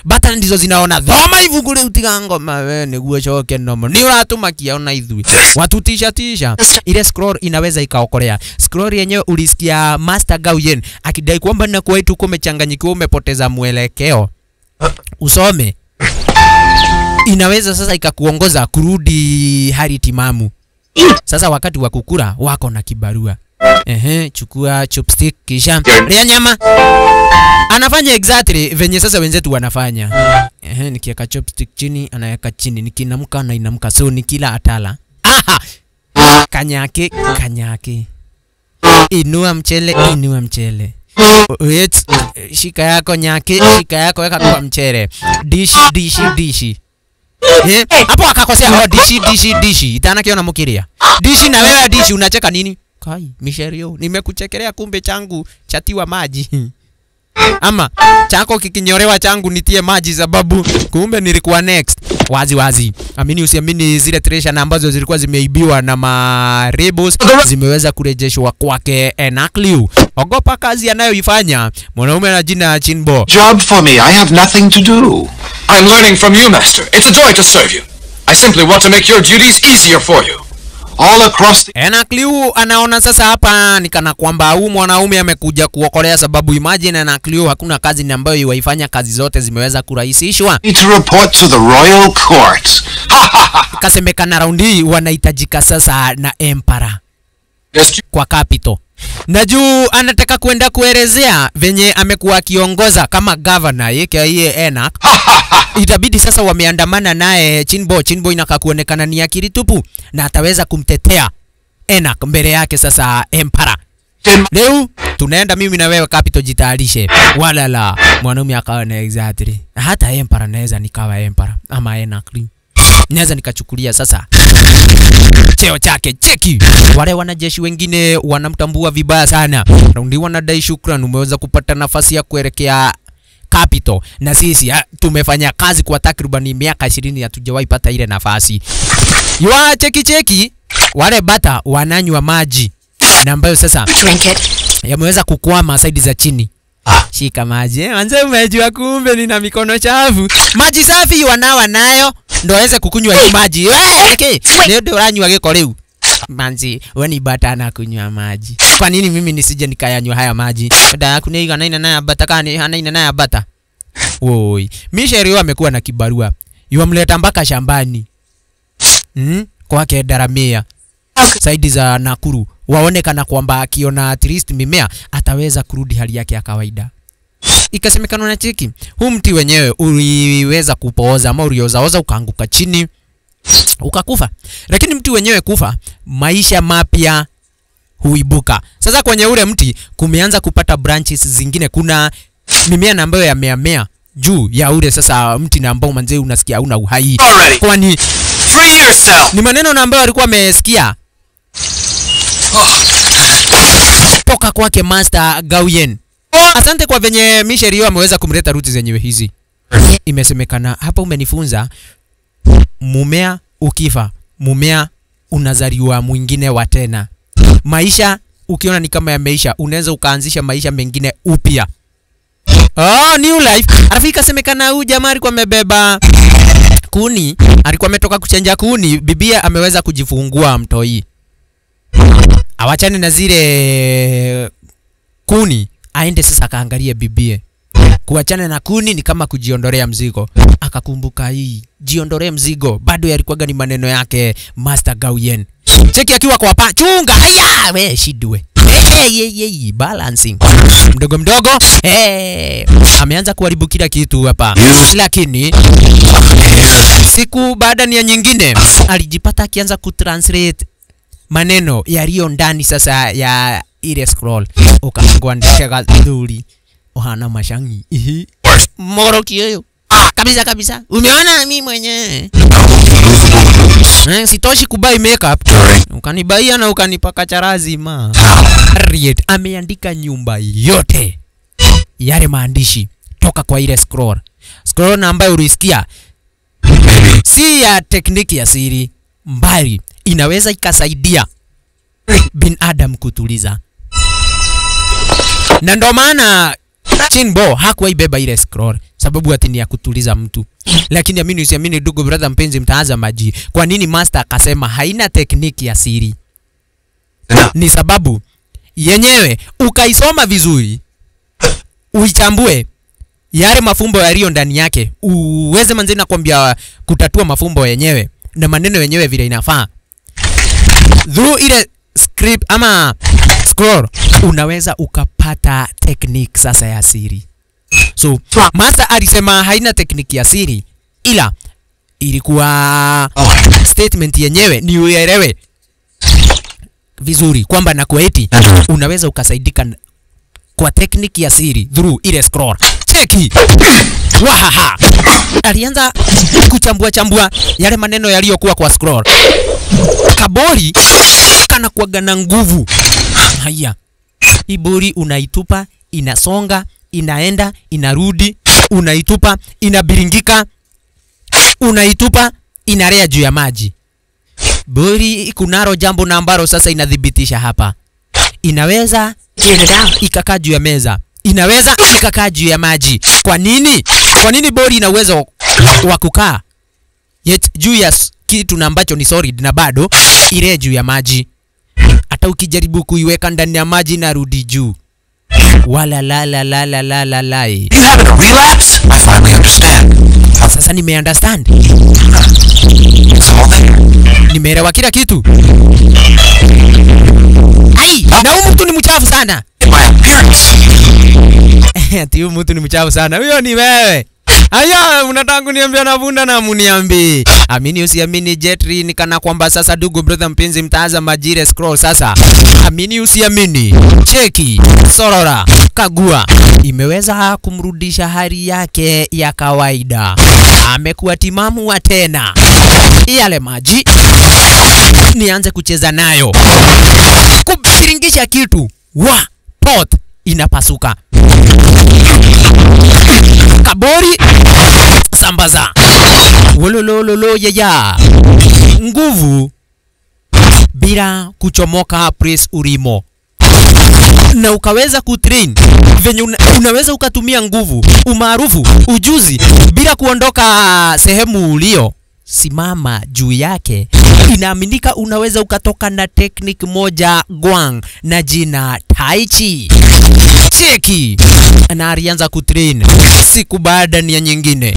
Bata ndizo zinaona thoma ibuku riu tiga ngoma we niguo coke nomo ni uratumakia ona ithui watutisha tisha. Ile scroll inaweza ikaokolea. Scroll yenyewe ulisikia Master Gao Yen akidai kwamba na kwetu kumechanganyikiwa, umepoteza mwelekeo. Usome. Inaweza sasa ikakuongoza kurudi hali timamu. Sasa wakati wa kukula wako na kibarua. Ehe, chukua chopstick kisha lia nyama. Anafanya exactly venye sasa wenzetu wanafanya. Ehe, nikiweka chopstick chini anaweka chini, nikinamka na inamka, so nikila atala. Aha. Kanyake, kanyake. Inua mchele, inua mchele. Wait, shika yako nyake, shika yako weka kwa mchere. Dishi dishi dishi. Eh, hapo akakosea. Oh, dishi dishi dishi. Itana kiona mukiria. Dishi na wewe dishi unacheka nini? Kai, Misherio, nimekuchekelea kumbe changu chatiwa maji. Ama chako kikinyorewa changu nitie maji sababu kumbe nilikuwa next. Wazi wazi. Amini usiamini, zile treasure na ambazo zilikuwa zimeibiwa na marebels zimeweza kurejeshwa kwake Enakliu. Ogopa kazi anayoifanya mwanaume na jina Chinbo. Job for me. I have nothing to do. I'm learning from you, Master. It's a joy to serve you. I simply want to make your duties easier for you. All across the Enakliu anaona sasa hapa ni kana kwamba huyu mwanaume amekuja kuokolea, sababu imagine Enakliu hakuna kazi ni ambayo iwaifanya, kazi zote zimeweza kurahisishwa. need to report to the royal court. Kasemekana raundi hii wanahitajika sasa na empara Yes, kwa capital, na juu anataka kwenda kuelezea venye amekuwa akiongoza kama governor yake iye Enak. Itabidi sasa wameandamana naye Chinbo. Chinbo inakaa kuonekana ni akili tupu na ataweza kumtetea Enak mbele yake sasa empara. Leo tunaenda mimi na wewe capital, jitayarishe. Walala, mwanaume akawa na exactly. Hata empara naweza nikawa empara ama Enak. Naweza nikachukulia sasa cheo chake. Cheki wale wanajeshi wengine wanamtambua vibaya sana. Raundi wanadai shukran, umeweza kupata nafasi ya kuelekea capital, na sisi tumefanya kazi kwa takribani miaka 20 hatujawahi pata ile nafasi. Yua cheki cheki wale bata wananywa maji na ambayo sasa Drink it. yameweza kukwama saidi za chini. Shika maji eh, manze umejua kumbe nina mikono chafu. Maji safi wanawa nayo ndo aweze kukunywa hii maji. Okay. Ndio ndio uranywa giko riu. Manzi, wewe ni bata na kunywa maji. Kwa nini mimi nisije nikayanywa haya maji? Dada yako ni ina naye bata kani hana ina naye bata. Woi, Michelle amekuwa na kibarua. Yuamleta mpaka shambani. Kwake Daramea. Saidi za Nakuru waonekana kwamba akiona at least mimea ataweza kurudi hali yake ya kawaida. Ikasemekana na cheki, huu mti wenyewe uliweza kupooza ama uliozaoza ukaanguka chini ukakufa, lakini mti wenyewe kufa, maisha mapya huibuka. Sasa kwenye ule mti kumeanza kupata branches zingine, kuna mimea na ambayo yameamea juu ya ule sasa mti na ambao manzee unasikia hauna uhai, Already. kwani Free yourself. ni maneno na ambayo alikuwa amesikia toka kwake Master Gawain. Asante kwa venye Michelle ameweza kumleta ruti zenyewe hizi. Imesemekana hapa umenifunza mumea ukifa, mumea unazaliwa mwingine wa tena. Maisha ukiona ni kama yameisha, unaweza ukaanzisha maisha mengine upya. Oh, new life. Alafu ikasemekana huyu jamaa alikuwa amebeba kuni, alikuwa ametoka kuchenja kuni, bibia ameweza kujifungua mtoi. Awachane na zile kuni, aende sasa akaangalie bibie. Kuachana na kuni ni kama kujiondolea mzigo. Akakumbuka hii, jiondolee mzigo, bado yalikuwaga ni maneno yake Master Gawain. Cheki akiwa kwa pa, chunga, aya, we shidwe. Hey, hey, hey, balancing. Mdogo mdogo, hey, ameanza kuharibu kila kitu hapa. Lakini siku baada ya nyingine alijipata akianza kutranslate maneno yaliyo ndani sasa ya ile scroll. Ukangwandisha gathuri uhana mashangi ihi moroki hiyo kabisa kabisa. Umeona mimi mwenyewe sitoshi kubai makeup, ukanibaia na ukanipaka charazi ma. Harriet ameandika nyumba yote yale maandishi toka kwa ile scroll. Scroll na ambayo ulisikia si ya tekniki ya siri, mbali inaweza ikasaidia binadamu kutuliza, na ndo maana Chinbo hakuwahi beba ile scroll sababu ati ni ya kutuliza mtu. Lakini amini usiamini, ndugu brother mpenzi mtazamaji, kwa nini master akasema haina tekniki ya siri? Ni sababu yenyewe ukaisoma vizuri, uichambue yale mafumbo yaliyo ndani yake, uweze manze nakwambia kutatua mafumbo yenyewe na maneno yenyewe vile inafaa. Through ile script ama scroll unaweza ukapata technique sasa ya siri. So master alisema haina technique ya siri, ila ilikuwa statement yenyewe ni uelewe vizuri kwamba na kwa eti unaweza ukasaidika Kwa technique ya siri through ile scroll. Cheki. Wahaha. Alianza kuchambua chambua yale maneno yaliyokuwa kwa scroll. Kabori kana kuwaga na nguvu. Haya. Ibori unaitupa, inasonga, inaenda, inarudi, unaitupa, inabiringika, unaitupa, inarea juu ya maji. Bori kunaro jambo na ambalo sasa inadhibitisha hapa. Inaweza ikakaa juu ya meza, inaweza ikakaa juu ya maji. Kwa nini? Kwa nini bori ina uwezo wa kukaa yet juu ya kitu na ambacho ni solid na bado ile juu ya maji? Hata ukijaribu kuiweka ndani ya maji na rudi juu. Wala la la la la la la la. You having a relapse? I finally understand. Sasa nime understand. It's all there. Nimeelewa kila kitu. Ai, na huyu mtu ni mchafu sana. My appearance. Ati huyu mtu ni mchafu sana. Huyo ni wewe. Aya, unataka kuniambia na bunda na muniambi. Amini usiamini Jetri ni kana kwamba sasa dugu brother mpenzi mtazamaji ile scroll sasa. Amini usiamini. Cheki, sorora, kagua. Imeweza kumrudisha hali yake ya kawaida. Amekuwa timamu wa tena. Yale maji nianze kucheza nayo. Kubiringisha kitu. Wa, pot inapasuka. Kabori sambaza. Wolololo ya. Nguvu bila kuchomoka press urimo. Na ukaweza kutrain venye unaweza ukatumia nguvu, umaarufu, ujuzi bila kuondoka sehemu ulio simama juu yake. Inaaminika unaweza ukatoka na technique moja gwang na jina Tai Chi. Cheki. Na alianza kutrain siku baada ya nyingine,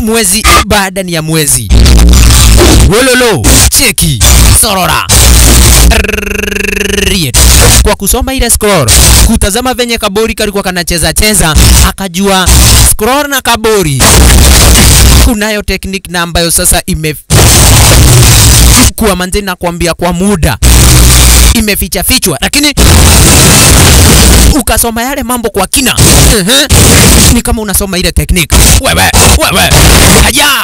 mwezi baada ya mwezi. Wololo, cheki, sorora. Kwa kusoma ile scroll, kutazama venye kabori kalikuwa kanacheza cheza, akajua scroll na kabori kunayo technique na ambayo sasa imekuwa manze na kuambia kwa muda imeficha fichwa, lakini ukasoma yale mambo kwa kina, ni kama unasoma ile technique. Wewe wewe, haya,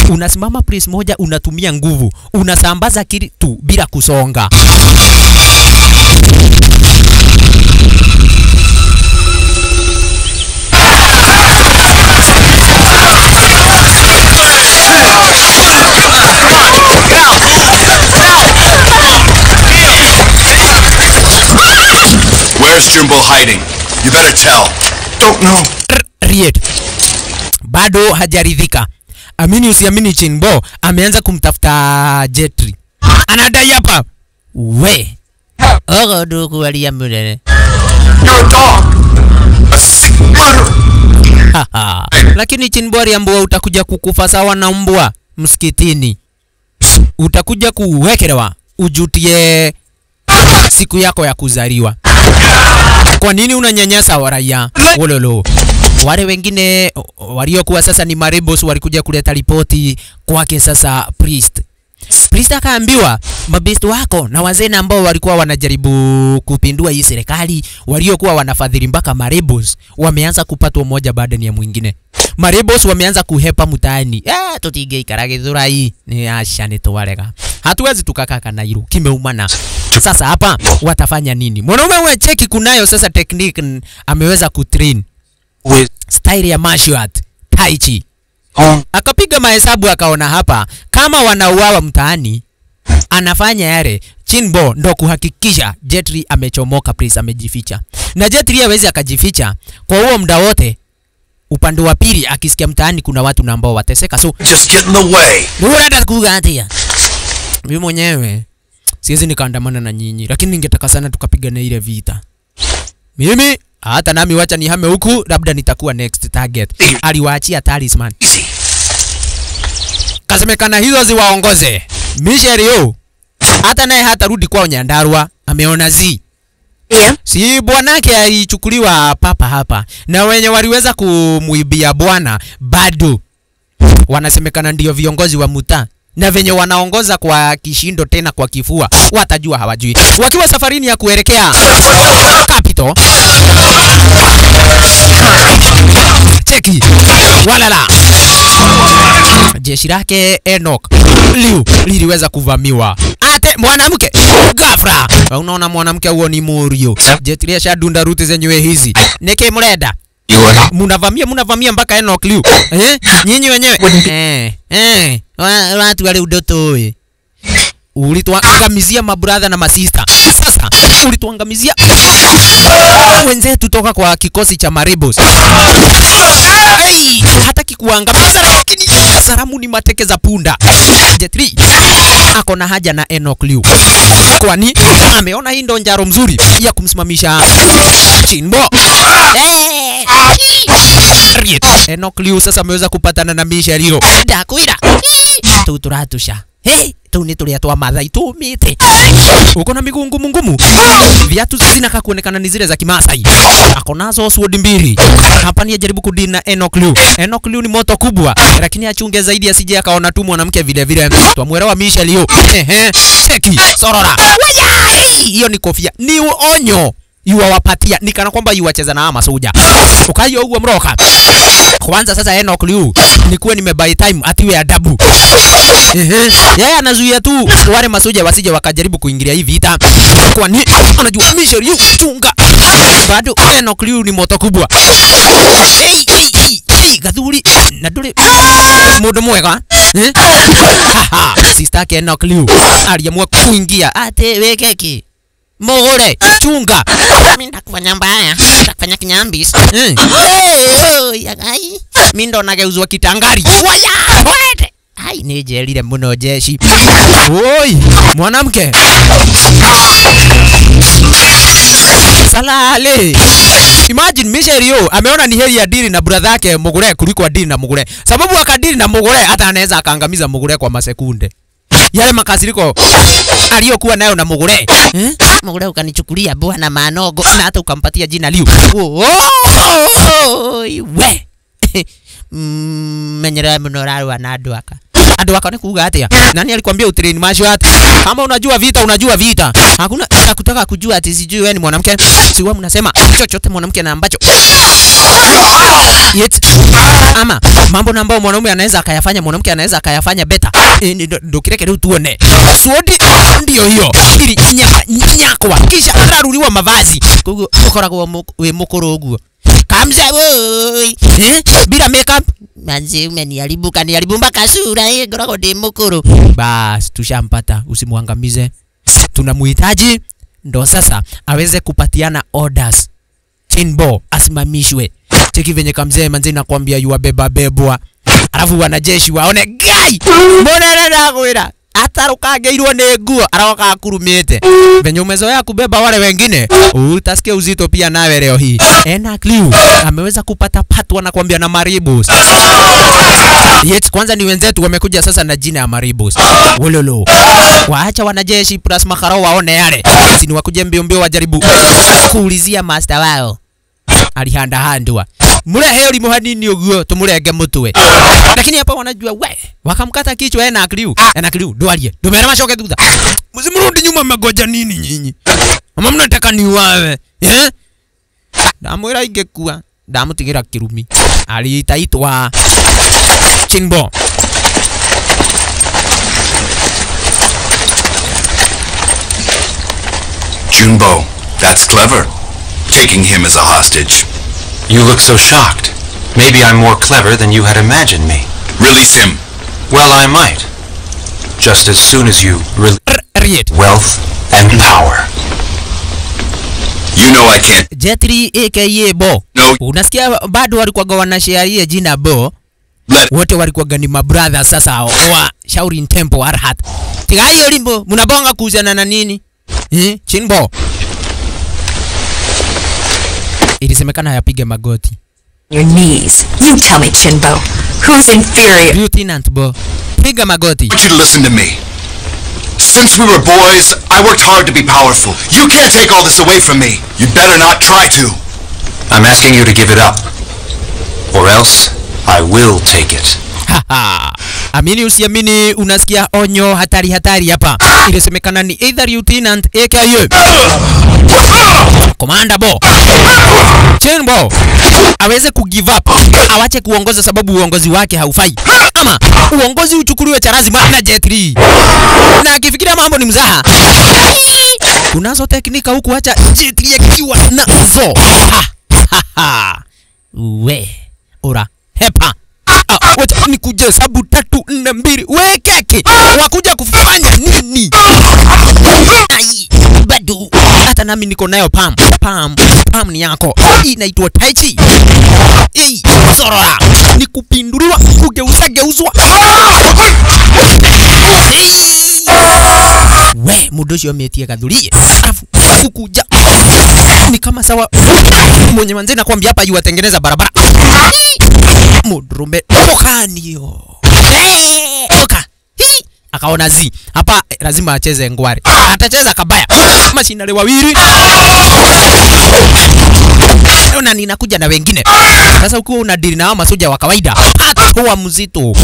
unasimama place moja, unatumia nguvu, unasambaza kitu bila kusonga. Where's Jumbo hiding? You better tell. Don't know. Riet bado hajaridhika. Amini usiamini, Chinbo ameanza kumtafuta Jetri. Anadai hapa. We. Ogo duku aliyamulele. You're a dog. A sick murderer. Lakini Chinbo aliambiwa utakuja kukufa sawa na mbwa msikitini. Utakuja kuwekelewa ujutie siku yako ya kuzaliwa. Kwa nini unanyanyasa waraia? Wololo. Wale wengine waliokuwa sasa ni marebos walikuja kuleta ripoti kwake sasa priest. Priest akaambiwa mabest wako na wazee ambao walikuwa wanajaribu kupindua hii serikali, waliokuwa wanafadhili mpaka marebos, wameanza kupatwa moja baada ya mwingine. Marebos wameanza kuhepa mtaani. Tutige ikarage ni asha ni tuwalega. Hatuwezi tukakaka na iru kimeumana. Sasa hapa watafanya nini? Mwanaume we cheki, kunayo sasa technique ameweza kutrain style ya martial art Tai Chi. Akapiga mahesabu akaona hapa kama wanauawa mtaani anafanya yale Chinbo ndo kuhakikisha Jetri amechomoka, please amejificha. Na Jetri hawezi akajificha kwa huo muda wote. Upande wa pili akisikia mtaani kuna watu na ambao wateseka, so just get in the way. Ndio kugatia. Mimi mwenyewe siwezi nikaandamana na nyinyi, lakini ningetaka sana tukapigana ile vita. Mimi hata nami wacha nihame huku, labda nitakuwa next target. Aliwaachia talisman. Kasemekana hizo ziwaongoze. Michelle yo hata naye hatarudi kwao Nyandarua, ameona zi. Yeah. Si bwanake alichukuliwa papa hapa, na wenye waliweza kumuibia bwana bado wanasemekana ndio viongozi wa mtaa. Na venye wanaongoza kwa kishindo tena kwa kifua, watajua hawajui. Wakiwa safarini ya kuelekea capital, cheki walala, jeshi lake Enoch Liu liliweza kuvamiwa. Ate mwanamke ghafla, unaona mwanamke huo ni Murio. Jetria shadunda ruti zenyewe hizi neke mreda munavamia mpaka Enoch Liu. Nyinyi wenyewe watu wale udoto ulituangamizia mabrother na masista. Sasa ulituangamizia wenzetu toka kwa kikosi cha Maribos. Hataki kuangamiza, lakini salamu ni mateke za punda. Jetri ako na haja na Enoch Liu, kwani ameona hii ndo njaro mzuri ya kumsimamisha Chinbo. Enoch Liu sasa ameweza kupatana na Michelle Yeoh. Ndakwira tuturatusha. Hey, tu ni tulia twa Mathai tumite. Uko na miguu ngumu ngumu. Viatu zinakaa kuonekana ni zile za Kimasai. Ako nazo sword mbili. Hapa ni ajaribu kudili na Enoch Liu. Enoch Liu ni moto kubwa, lakini achunge zaidi asije akaona tu mwanamke vile vile. Twamuelewa Michelle Yeoh. Cheki sorora. Hiyo ni kofia. Ni onyo yuwapatia ni kana kwamba yuwacheza na masoja. Ukayo uwe mroka. Kwanza sasa Enoch Liu nikuwe nimebuy time atiwe adabu. Yeye anazuia tu wale masoja wasije wakajaribu kuingilia hii vita. Kwani anajua Michelle Yeoh chunga. Bado Enoch Liu ni moto kubwa. Gathuri na nduri mundu mwega. Sister yake Enoch Liu aliamua kuingia ate wekeki. Mogore chunga. Mimi ndakufanya mbaya, ndakufanya kinyambi. Mimi ndo nageuzwa kitangari. Waya! Wete! Ai nijerire muno jeshi. Oi, mwanamke. Salale. Imagine Michelle Yeoh ameona ni heri ya dili na brother yake Mugure kuliko adili na Mugure. Sababu akadili na Mugure hata anaweza akaangamiza Mugure kwa masekunde. Yale makasiriko aliyokuwa nayo na Mugure. Mugure ukanichukulia bwana manogo na hata ukampatia jina Liu. We. Menyera muno rarwa na andu aka. Andu aka ni kuuga atia? Nani alikwambia utrain martial art? Kama unajua vita unajua vita. Hakuna kutaka kujua ati sijui wewe ni mwanamke. Si wewe mnasema chochote mwanamke na ambacho. Yet ama mambo na ambayo mwanaume anaweza akayafanya mwanamke anaweza akayafanya better. Ndio kile kile tuone. Sword ndio hiyo. Ili nyakwa kisha araruliwa mavazi. Koguo ukoragwo wi mukuru uguo. Kamze woi. Bila makeup. Manzi umeniharibu kaniharibu mpaka sura hii ngoragwo ndi mukuru. Bas tushampata, usimwangamize. Tunamuhitaji ndo sasa aweze kupatiana orders. Chinbo asimamishwe. Cheki venye kamzee manzi nakwambia yuwa bebwa. Alafu wanajeshi waone gai. Mbona ndakwira atarukangeirwo ni nguo aroka akurumite. Venye umezoea kubeba wale wengine utasikia uzito pia nawe leo hii. Enoch Liu ameweza kupata patwa na kuambia na Maribos. Yet kwanza ni wenzetu wamekuja sasa na jina ya Maribos. Wololo. Waacha wanajeshi plus makaro waone yale. Sini wakuje mbio mbio wajaribu kuulizia master wao. Alihanda handwa. Murehe uri muhanini uguo tumurenge mutwe. Lakini hapa wanajua we wakamkata kichwa Enoch Liu. Enoch Liu ndwarie. Ndumera macoke thutha. Msimrudi nyuma mmegoja nini nyinyi? Mama mnataka niuawe. Ndamwira ingekua ndamutigira kirumi. Aliitaitwa Chinbo. Junbo, that's clever. Taking him as a hostage. You look so shocked. Maybe I'm more clever than you had imagined me. Release him. Well, I might. Just as soon as you release wealth and power. You know I can't. Jetri aka Bo. No. Unasikia bado walikuwa wanashare jina Bo. Wote walikuwa ni mabrother sasa wa Shaolin Temple Arhat. Tigai limbo mnabonga kuhusiana na nini? Chinbo. Ilisemekana yapige magoti. Your knees. You tell me, Chinbo. Who's inferior? Lieutenant Bo. Piga magoti. I want you to listen to me. Since we were boys, I worked hard to be powerful. You can't take all this away from me. You'd better not try to. I'm asking you to give it up. Or else, I will take it. Haha. Amini usiamini, unasikia onyo hatari hatari hapa. Ilisemekana ni either Lieutenant aka Commander Bo Chinbo aweze ku give up, awache kuongoza sababu uongozi wake haufai, ama uongozi uchukuliwe charazi na Jet Li, na akifikiria mambo ni mzaha. Kunazo teknika huku, acha Jet Li akiwa nazo. Ha, ha, ha. We ora hepa. Wacha nikuje sabu 3 4 2 we keke wakuja kufanya nini? Ai, bado hata nami niko nayo pam pam pam ni yako, inaitwa tai chi. Ei, sorora ni kupinduliwa, kugeuza geuzwa. We mudoshi ametia kadhurie, alafu kukuja ni kama sawa mwenye manze nakwambia hapa yuatengeneza barabara. Mudrume okanio oka hi akaona zi hapa lazima acheze ngware, atacheza kabaya mashinale wawili na ninakuja na wengine. Sasa ukiwa unadili na hao masoja wa kawaida, patoa mzito,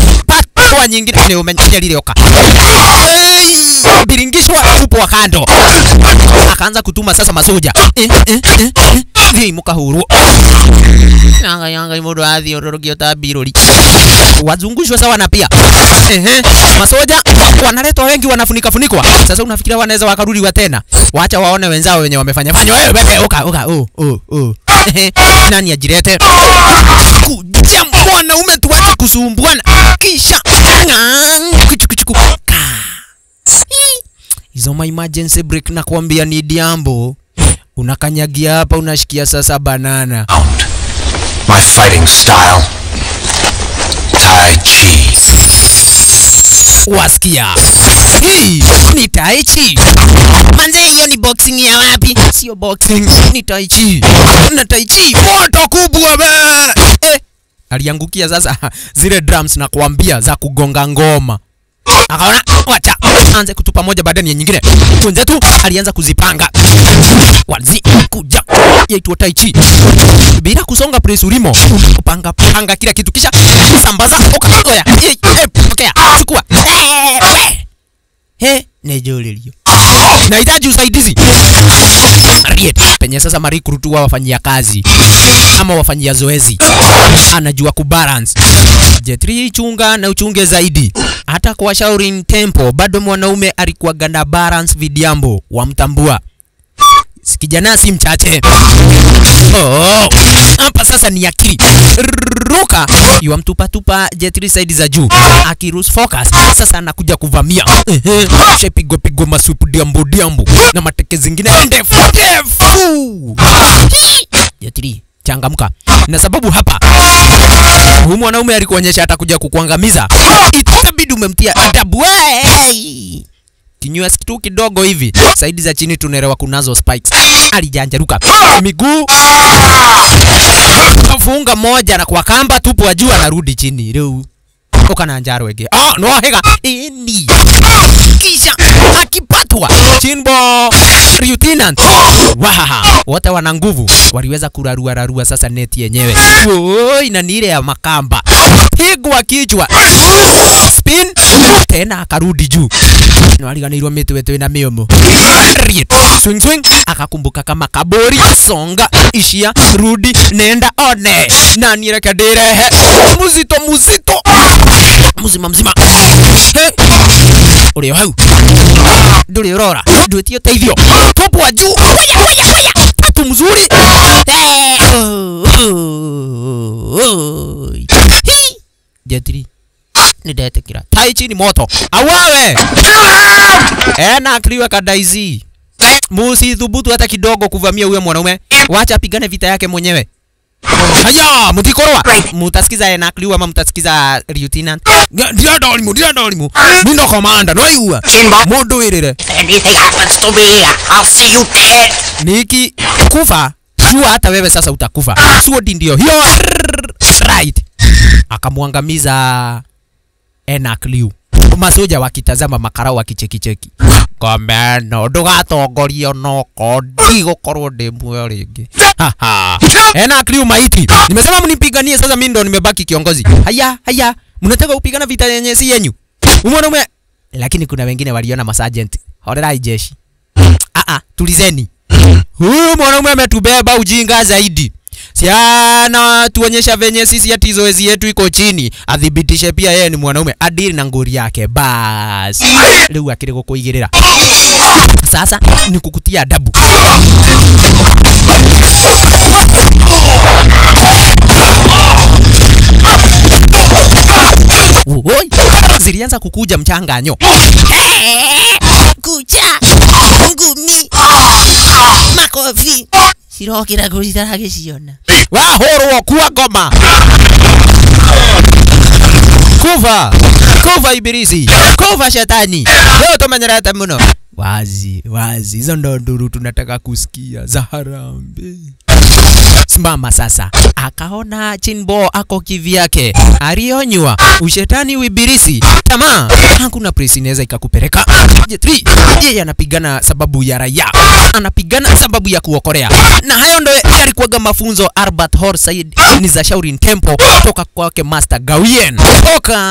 patoa nyingine ni umenyelile oka biringishwa tupo wa kando. Akaanza kutuma sasa masoja thi mukahurwo yanga yanga imundu athi ururugio ta biruri wazungushwa sawa na pia masoja wanaletwa wengi, wanafunika funikwa. Sasa unafikiria wanaweza wakarudi wa tena? Waacha waone wenzao wenye wamefanya fanya. Wewe wewe oka oka oh oh oh nani ajirete kuja mwanaume, tuache kusumbuana kisha kuchukuchuku hizo ma emergency break na kuambia ni diambo. Unakanyagia hapa unashikia sasa banana. My fighting style. Tai Chi. Wasikia. Hii ni Tai Chi. Manze hiyo ni boxing ya wapi? Sio boxing, ni Tai Chi. Na Tai Chi moto kubwa be. Aliangukia sasa zile drums na kuambia za kugonga ngoma. Akaona wacha anze kutupa moja baada ya nyingine. Wenzetu alianza kuzipanga. Wazi kuja yaitwa Tai Chi. Bila kusonga press ulimo, panga panga kila kitu kisha sambaza oya. Pokea, chukua. He, nejolelio. Nahitaji usaidizi. Riet, penye sasa marecruit wa wafanyia kazi ama wafanyia zoezi. Anajua kubalance. Jet Li chunga na uchunge zaidi. Hata kwa Shaolin Temple bado mwanaume alikuwa ganda balance vidiambo wamtambua. Kijana si mchache. Oh, hapa sasa ni akili. Ruka yuamtupa tupa Jet Li side za juu. Akirus focus sasa anakuja kuvamia. Shepigo pigo masupu diambo diambo na mateke zingine ndefu ndefu. Jet Li changamka. Na sababu hapa huyu mwanaume alikuonyesha atakuja kukuangamiza, itabidi umemtia adabu. Kinywa kitu kidogo hivi, saidi za chini tunaelewa kunazo spikes. Alijanjaruka miguu funga moja na kwa kamba tupo juu, anarudi chini leo okana njaro ege. Ah, no hega ini kisha akipatwa Chinbo Lieutenant wahaha, wote wana nguvu, waliweza kurarua rarua sasa neti yenyewe. Oi, na ni ile ya makamba, pigwa kichwa spin tena akarudi juu. Nwaliganirwa mitu wetu na miomo. Swing swing akakumbuka kama kabori, songa ishia rudi nenda one nani reke ndirehe muzito muzito muzima mzima. Uri hau nduri urora ndwitie uteithio tupwa juu hoya hoya hoya tatu mzuri. Jet Li nidetekira Tai Chi ni moto awawe ena akliwa kadaizi. Musithubutu hata kidogo kuvamia huyo mwanaume, wacha apigane vita yake mwenyewe. Haya, mutikorwa. Mutasikiza ena akliwa ama mutasikiza Lieutenant? Ndia dolimu, ndia dolimu. Mino commander, no iwa. Mundu irire. Anything happens to me, I'll see you dead. Niki kufa, jua hata wewe sasa utakufa. Sword ndio hiyo. Right. Akamuangamiza Enak Liu. Masoja wakitazama makarau wakichekicheki. Komeno ndugatongorio noko ndigukorwo ndi muoyo ringi. Haha. Enak Liu maiti. Nimesema mnipiganie sasa, mimi ndo nimebaki kiongozi. Haya haya, Mnataka kupigana vita yenye si yenyu. Mwanaume, lakini kuna wengine waliona masajenti. Horerai jeshi. Tulizeni. Huyu mwanaume ametubeba ujinga zaidi. Siana tuonyesha venye sisi ati zoezi yetu iko chini. Athibitishe pia yeye ni mwanaume. Adili na ngori yake. Bas. Leo akili kukuigirira. Sasa ni kukutia adabu. Oi, zilianza kukuja mchanganyo. Kucha, ngumi, makofi. Sirokira kuritara geciona. Wahorwo kuwa ngoma. Kuva, kuva ibilisi, kuva shetani. Leo tumenyerete muno. Wazi, wazi, hizo ndo nduru tunataka kusikia za harambee. Simama sasa. Akaona Chinbo ako kivyake. Alionywa ushetani uibilisi. Tamaa. Hakuna presi inaweza ikakupeleka. J3 yeye anapigana sababu ya raia. Anapigana sababu ya kuokolea. Na hayo ndo yalikuwa mafunzo Albert Hall Said ni za Shaolin Temple toka kwake Master Gawien. Toka.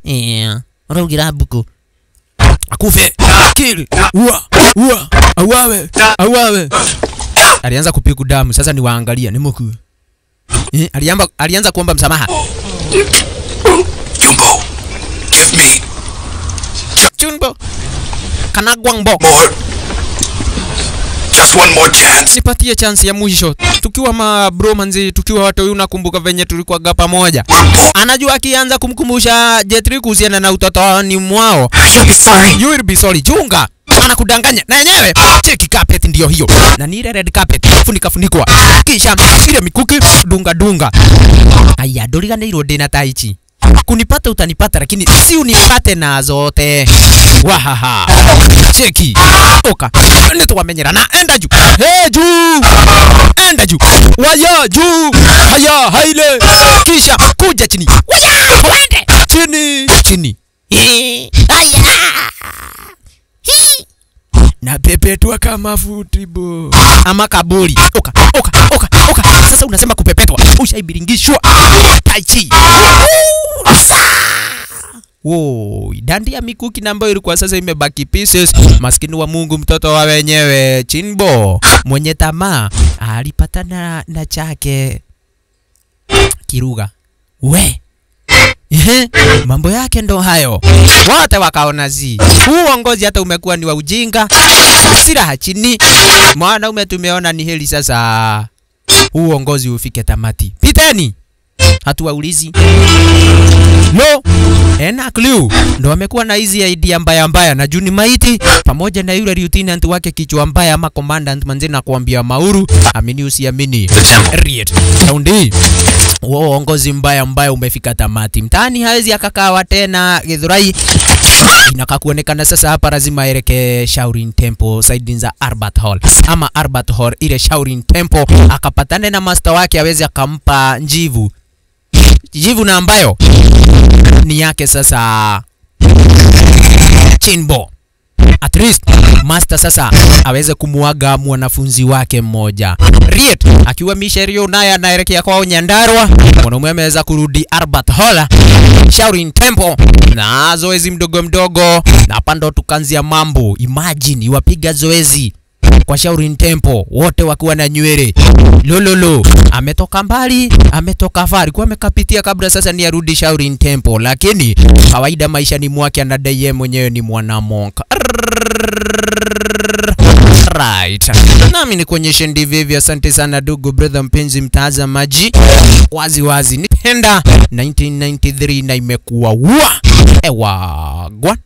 Yeah. Uragira buku. Akufe. Kill. Ua. Ua. Awawe. Awawe. Alianza kupiku damu. Sasa ni waangalia ni mku. Alianza kuomba msamaha. Jumbo, give me. Chunbo. Kanagwangbo. More. Just one more chance. Nipatie chance ya mwisho. Tukiwa ma bro manzi, tukiwa watu unakumbuka venye tulikuwa pamoja. Anajua akianza kumkumbusha J3 kuhusiana na utotoni mwao. You'll be sorry. You will be sorry. Chunga. Anakudanganya. Na yenyewe cheki carpet ndio hiyo. Na ni ile red carpet. Funika funikwa. Kisha ile mikuki dunga dunga. Aya, nduriganĩirwo ndĩ na taichi. Kunipata utanipata lakini si unipate na zote. Wahaha. Cheki. Oka. Nitwamenyerana. Enda juu. Hey juu. Enda juu. Waya juu. Haya haile. Kisha kuja chini. Waya wende. Chini. Chini. Haya. Hi. Na pepetwa kama futibo ama kaburi. Oka, oka, oka, oka. Sasa unasema kupepetwa. Ushaibiringishwa. Tai chi. Woi, dandi ya mikuki na ambayo ilikuwa sasa imebaki pieces. Maskini wa Mungu, mtoto wa wenyewe Chinbo mwenye tamaa alipatana na chake Kiruga. We. Mambo yake ndo hayo. Wote wakaona zi. Huu uongozi hata umekuwa ni wa ujinga. Silaha chini. Mwanaume tumeona ni heli sasa. Huu uongozi ufike tamati. Piteni. Hatuwaulizi. No. Ena clue. Ndo amekuwa na hizi idea mbaya mbaya na Juni Maiti pamoja na yule lieutenant wake kichwa mbaya ama commandant manze na kuambia Mauru, amini usiamini. Riet. Raundi. Huo uongozi mbaya mbaya umefika tamati. Mtaani hawezi akakawa tena Githurai. Inakaa kuonekana sasa hapa lazima elekee Shaolin Temple side za Albert Hall. Ama Albert Hall ile Shaolin Temple akapatane na master wake aweze akampa njivu. Jivu na ambayo ni yake sasa Chinbo. At least master sasa aweze kumuaga mwanafunzi wake mmoja. Riet akiwa Misherio naye anaelekea kwao Nyandarua. Mwanaume ameweza kurudi Albert Hall Shaolin Temple na zoezi mdogo mdogo, na hapa ndo tukaanzia mambo. Imagine wapiga zoezi kwa Shaolin Temple wote wakiwa na nywele. Lololo ametoka mbali, ametoka far, kwa amekapitia kabla sasa ni arudi Shaolin Temple, lakini kawaida maisha ni mwake, anadai yeye mwenyewe ni mwana monka. Right. Nami nikuonyeshe ndivyo hivyo. Asante sana ndugu brother mpenzi mtazamaji. Wazi wazi nipenda 1993 na imekuwa wa ewa gwan.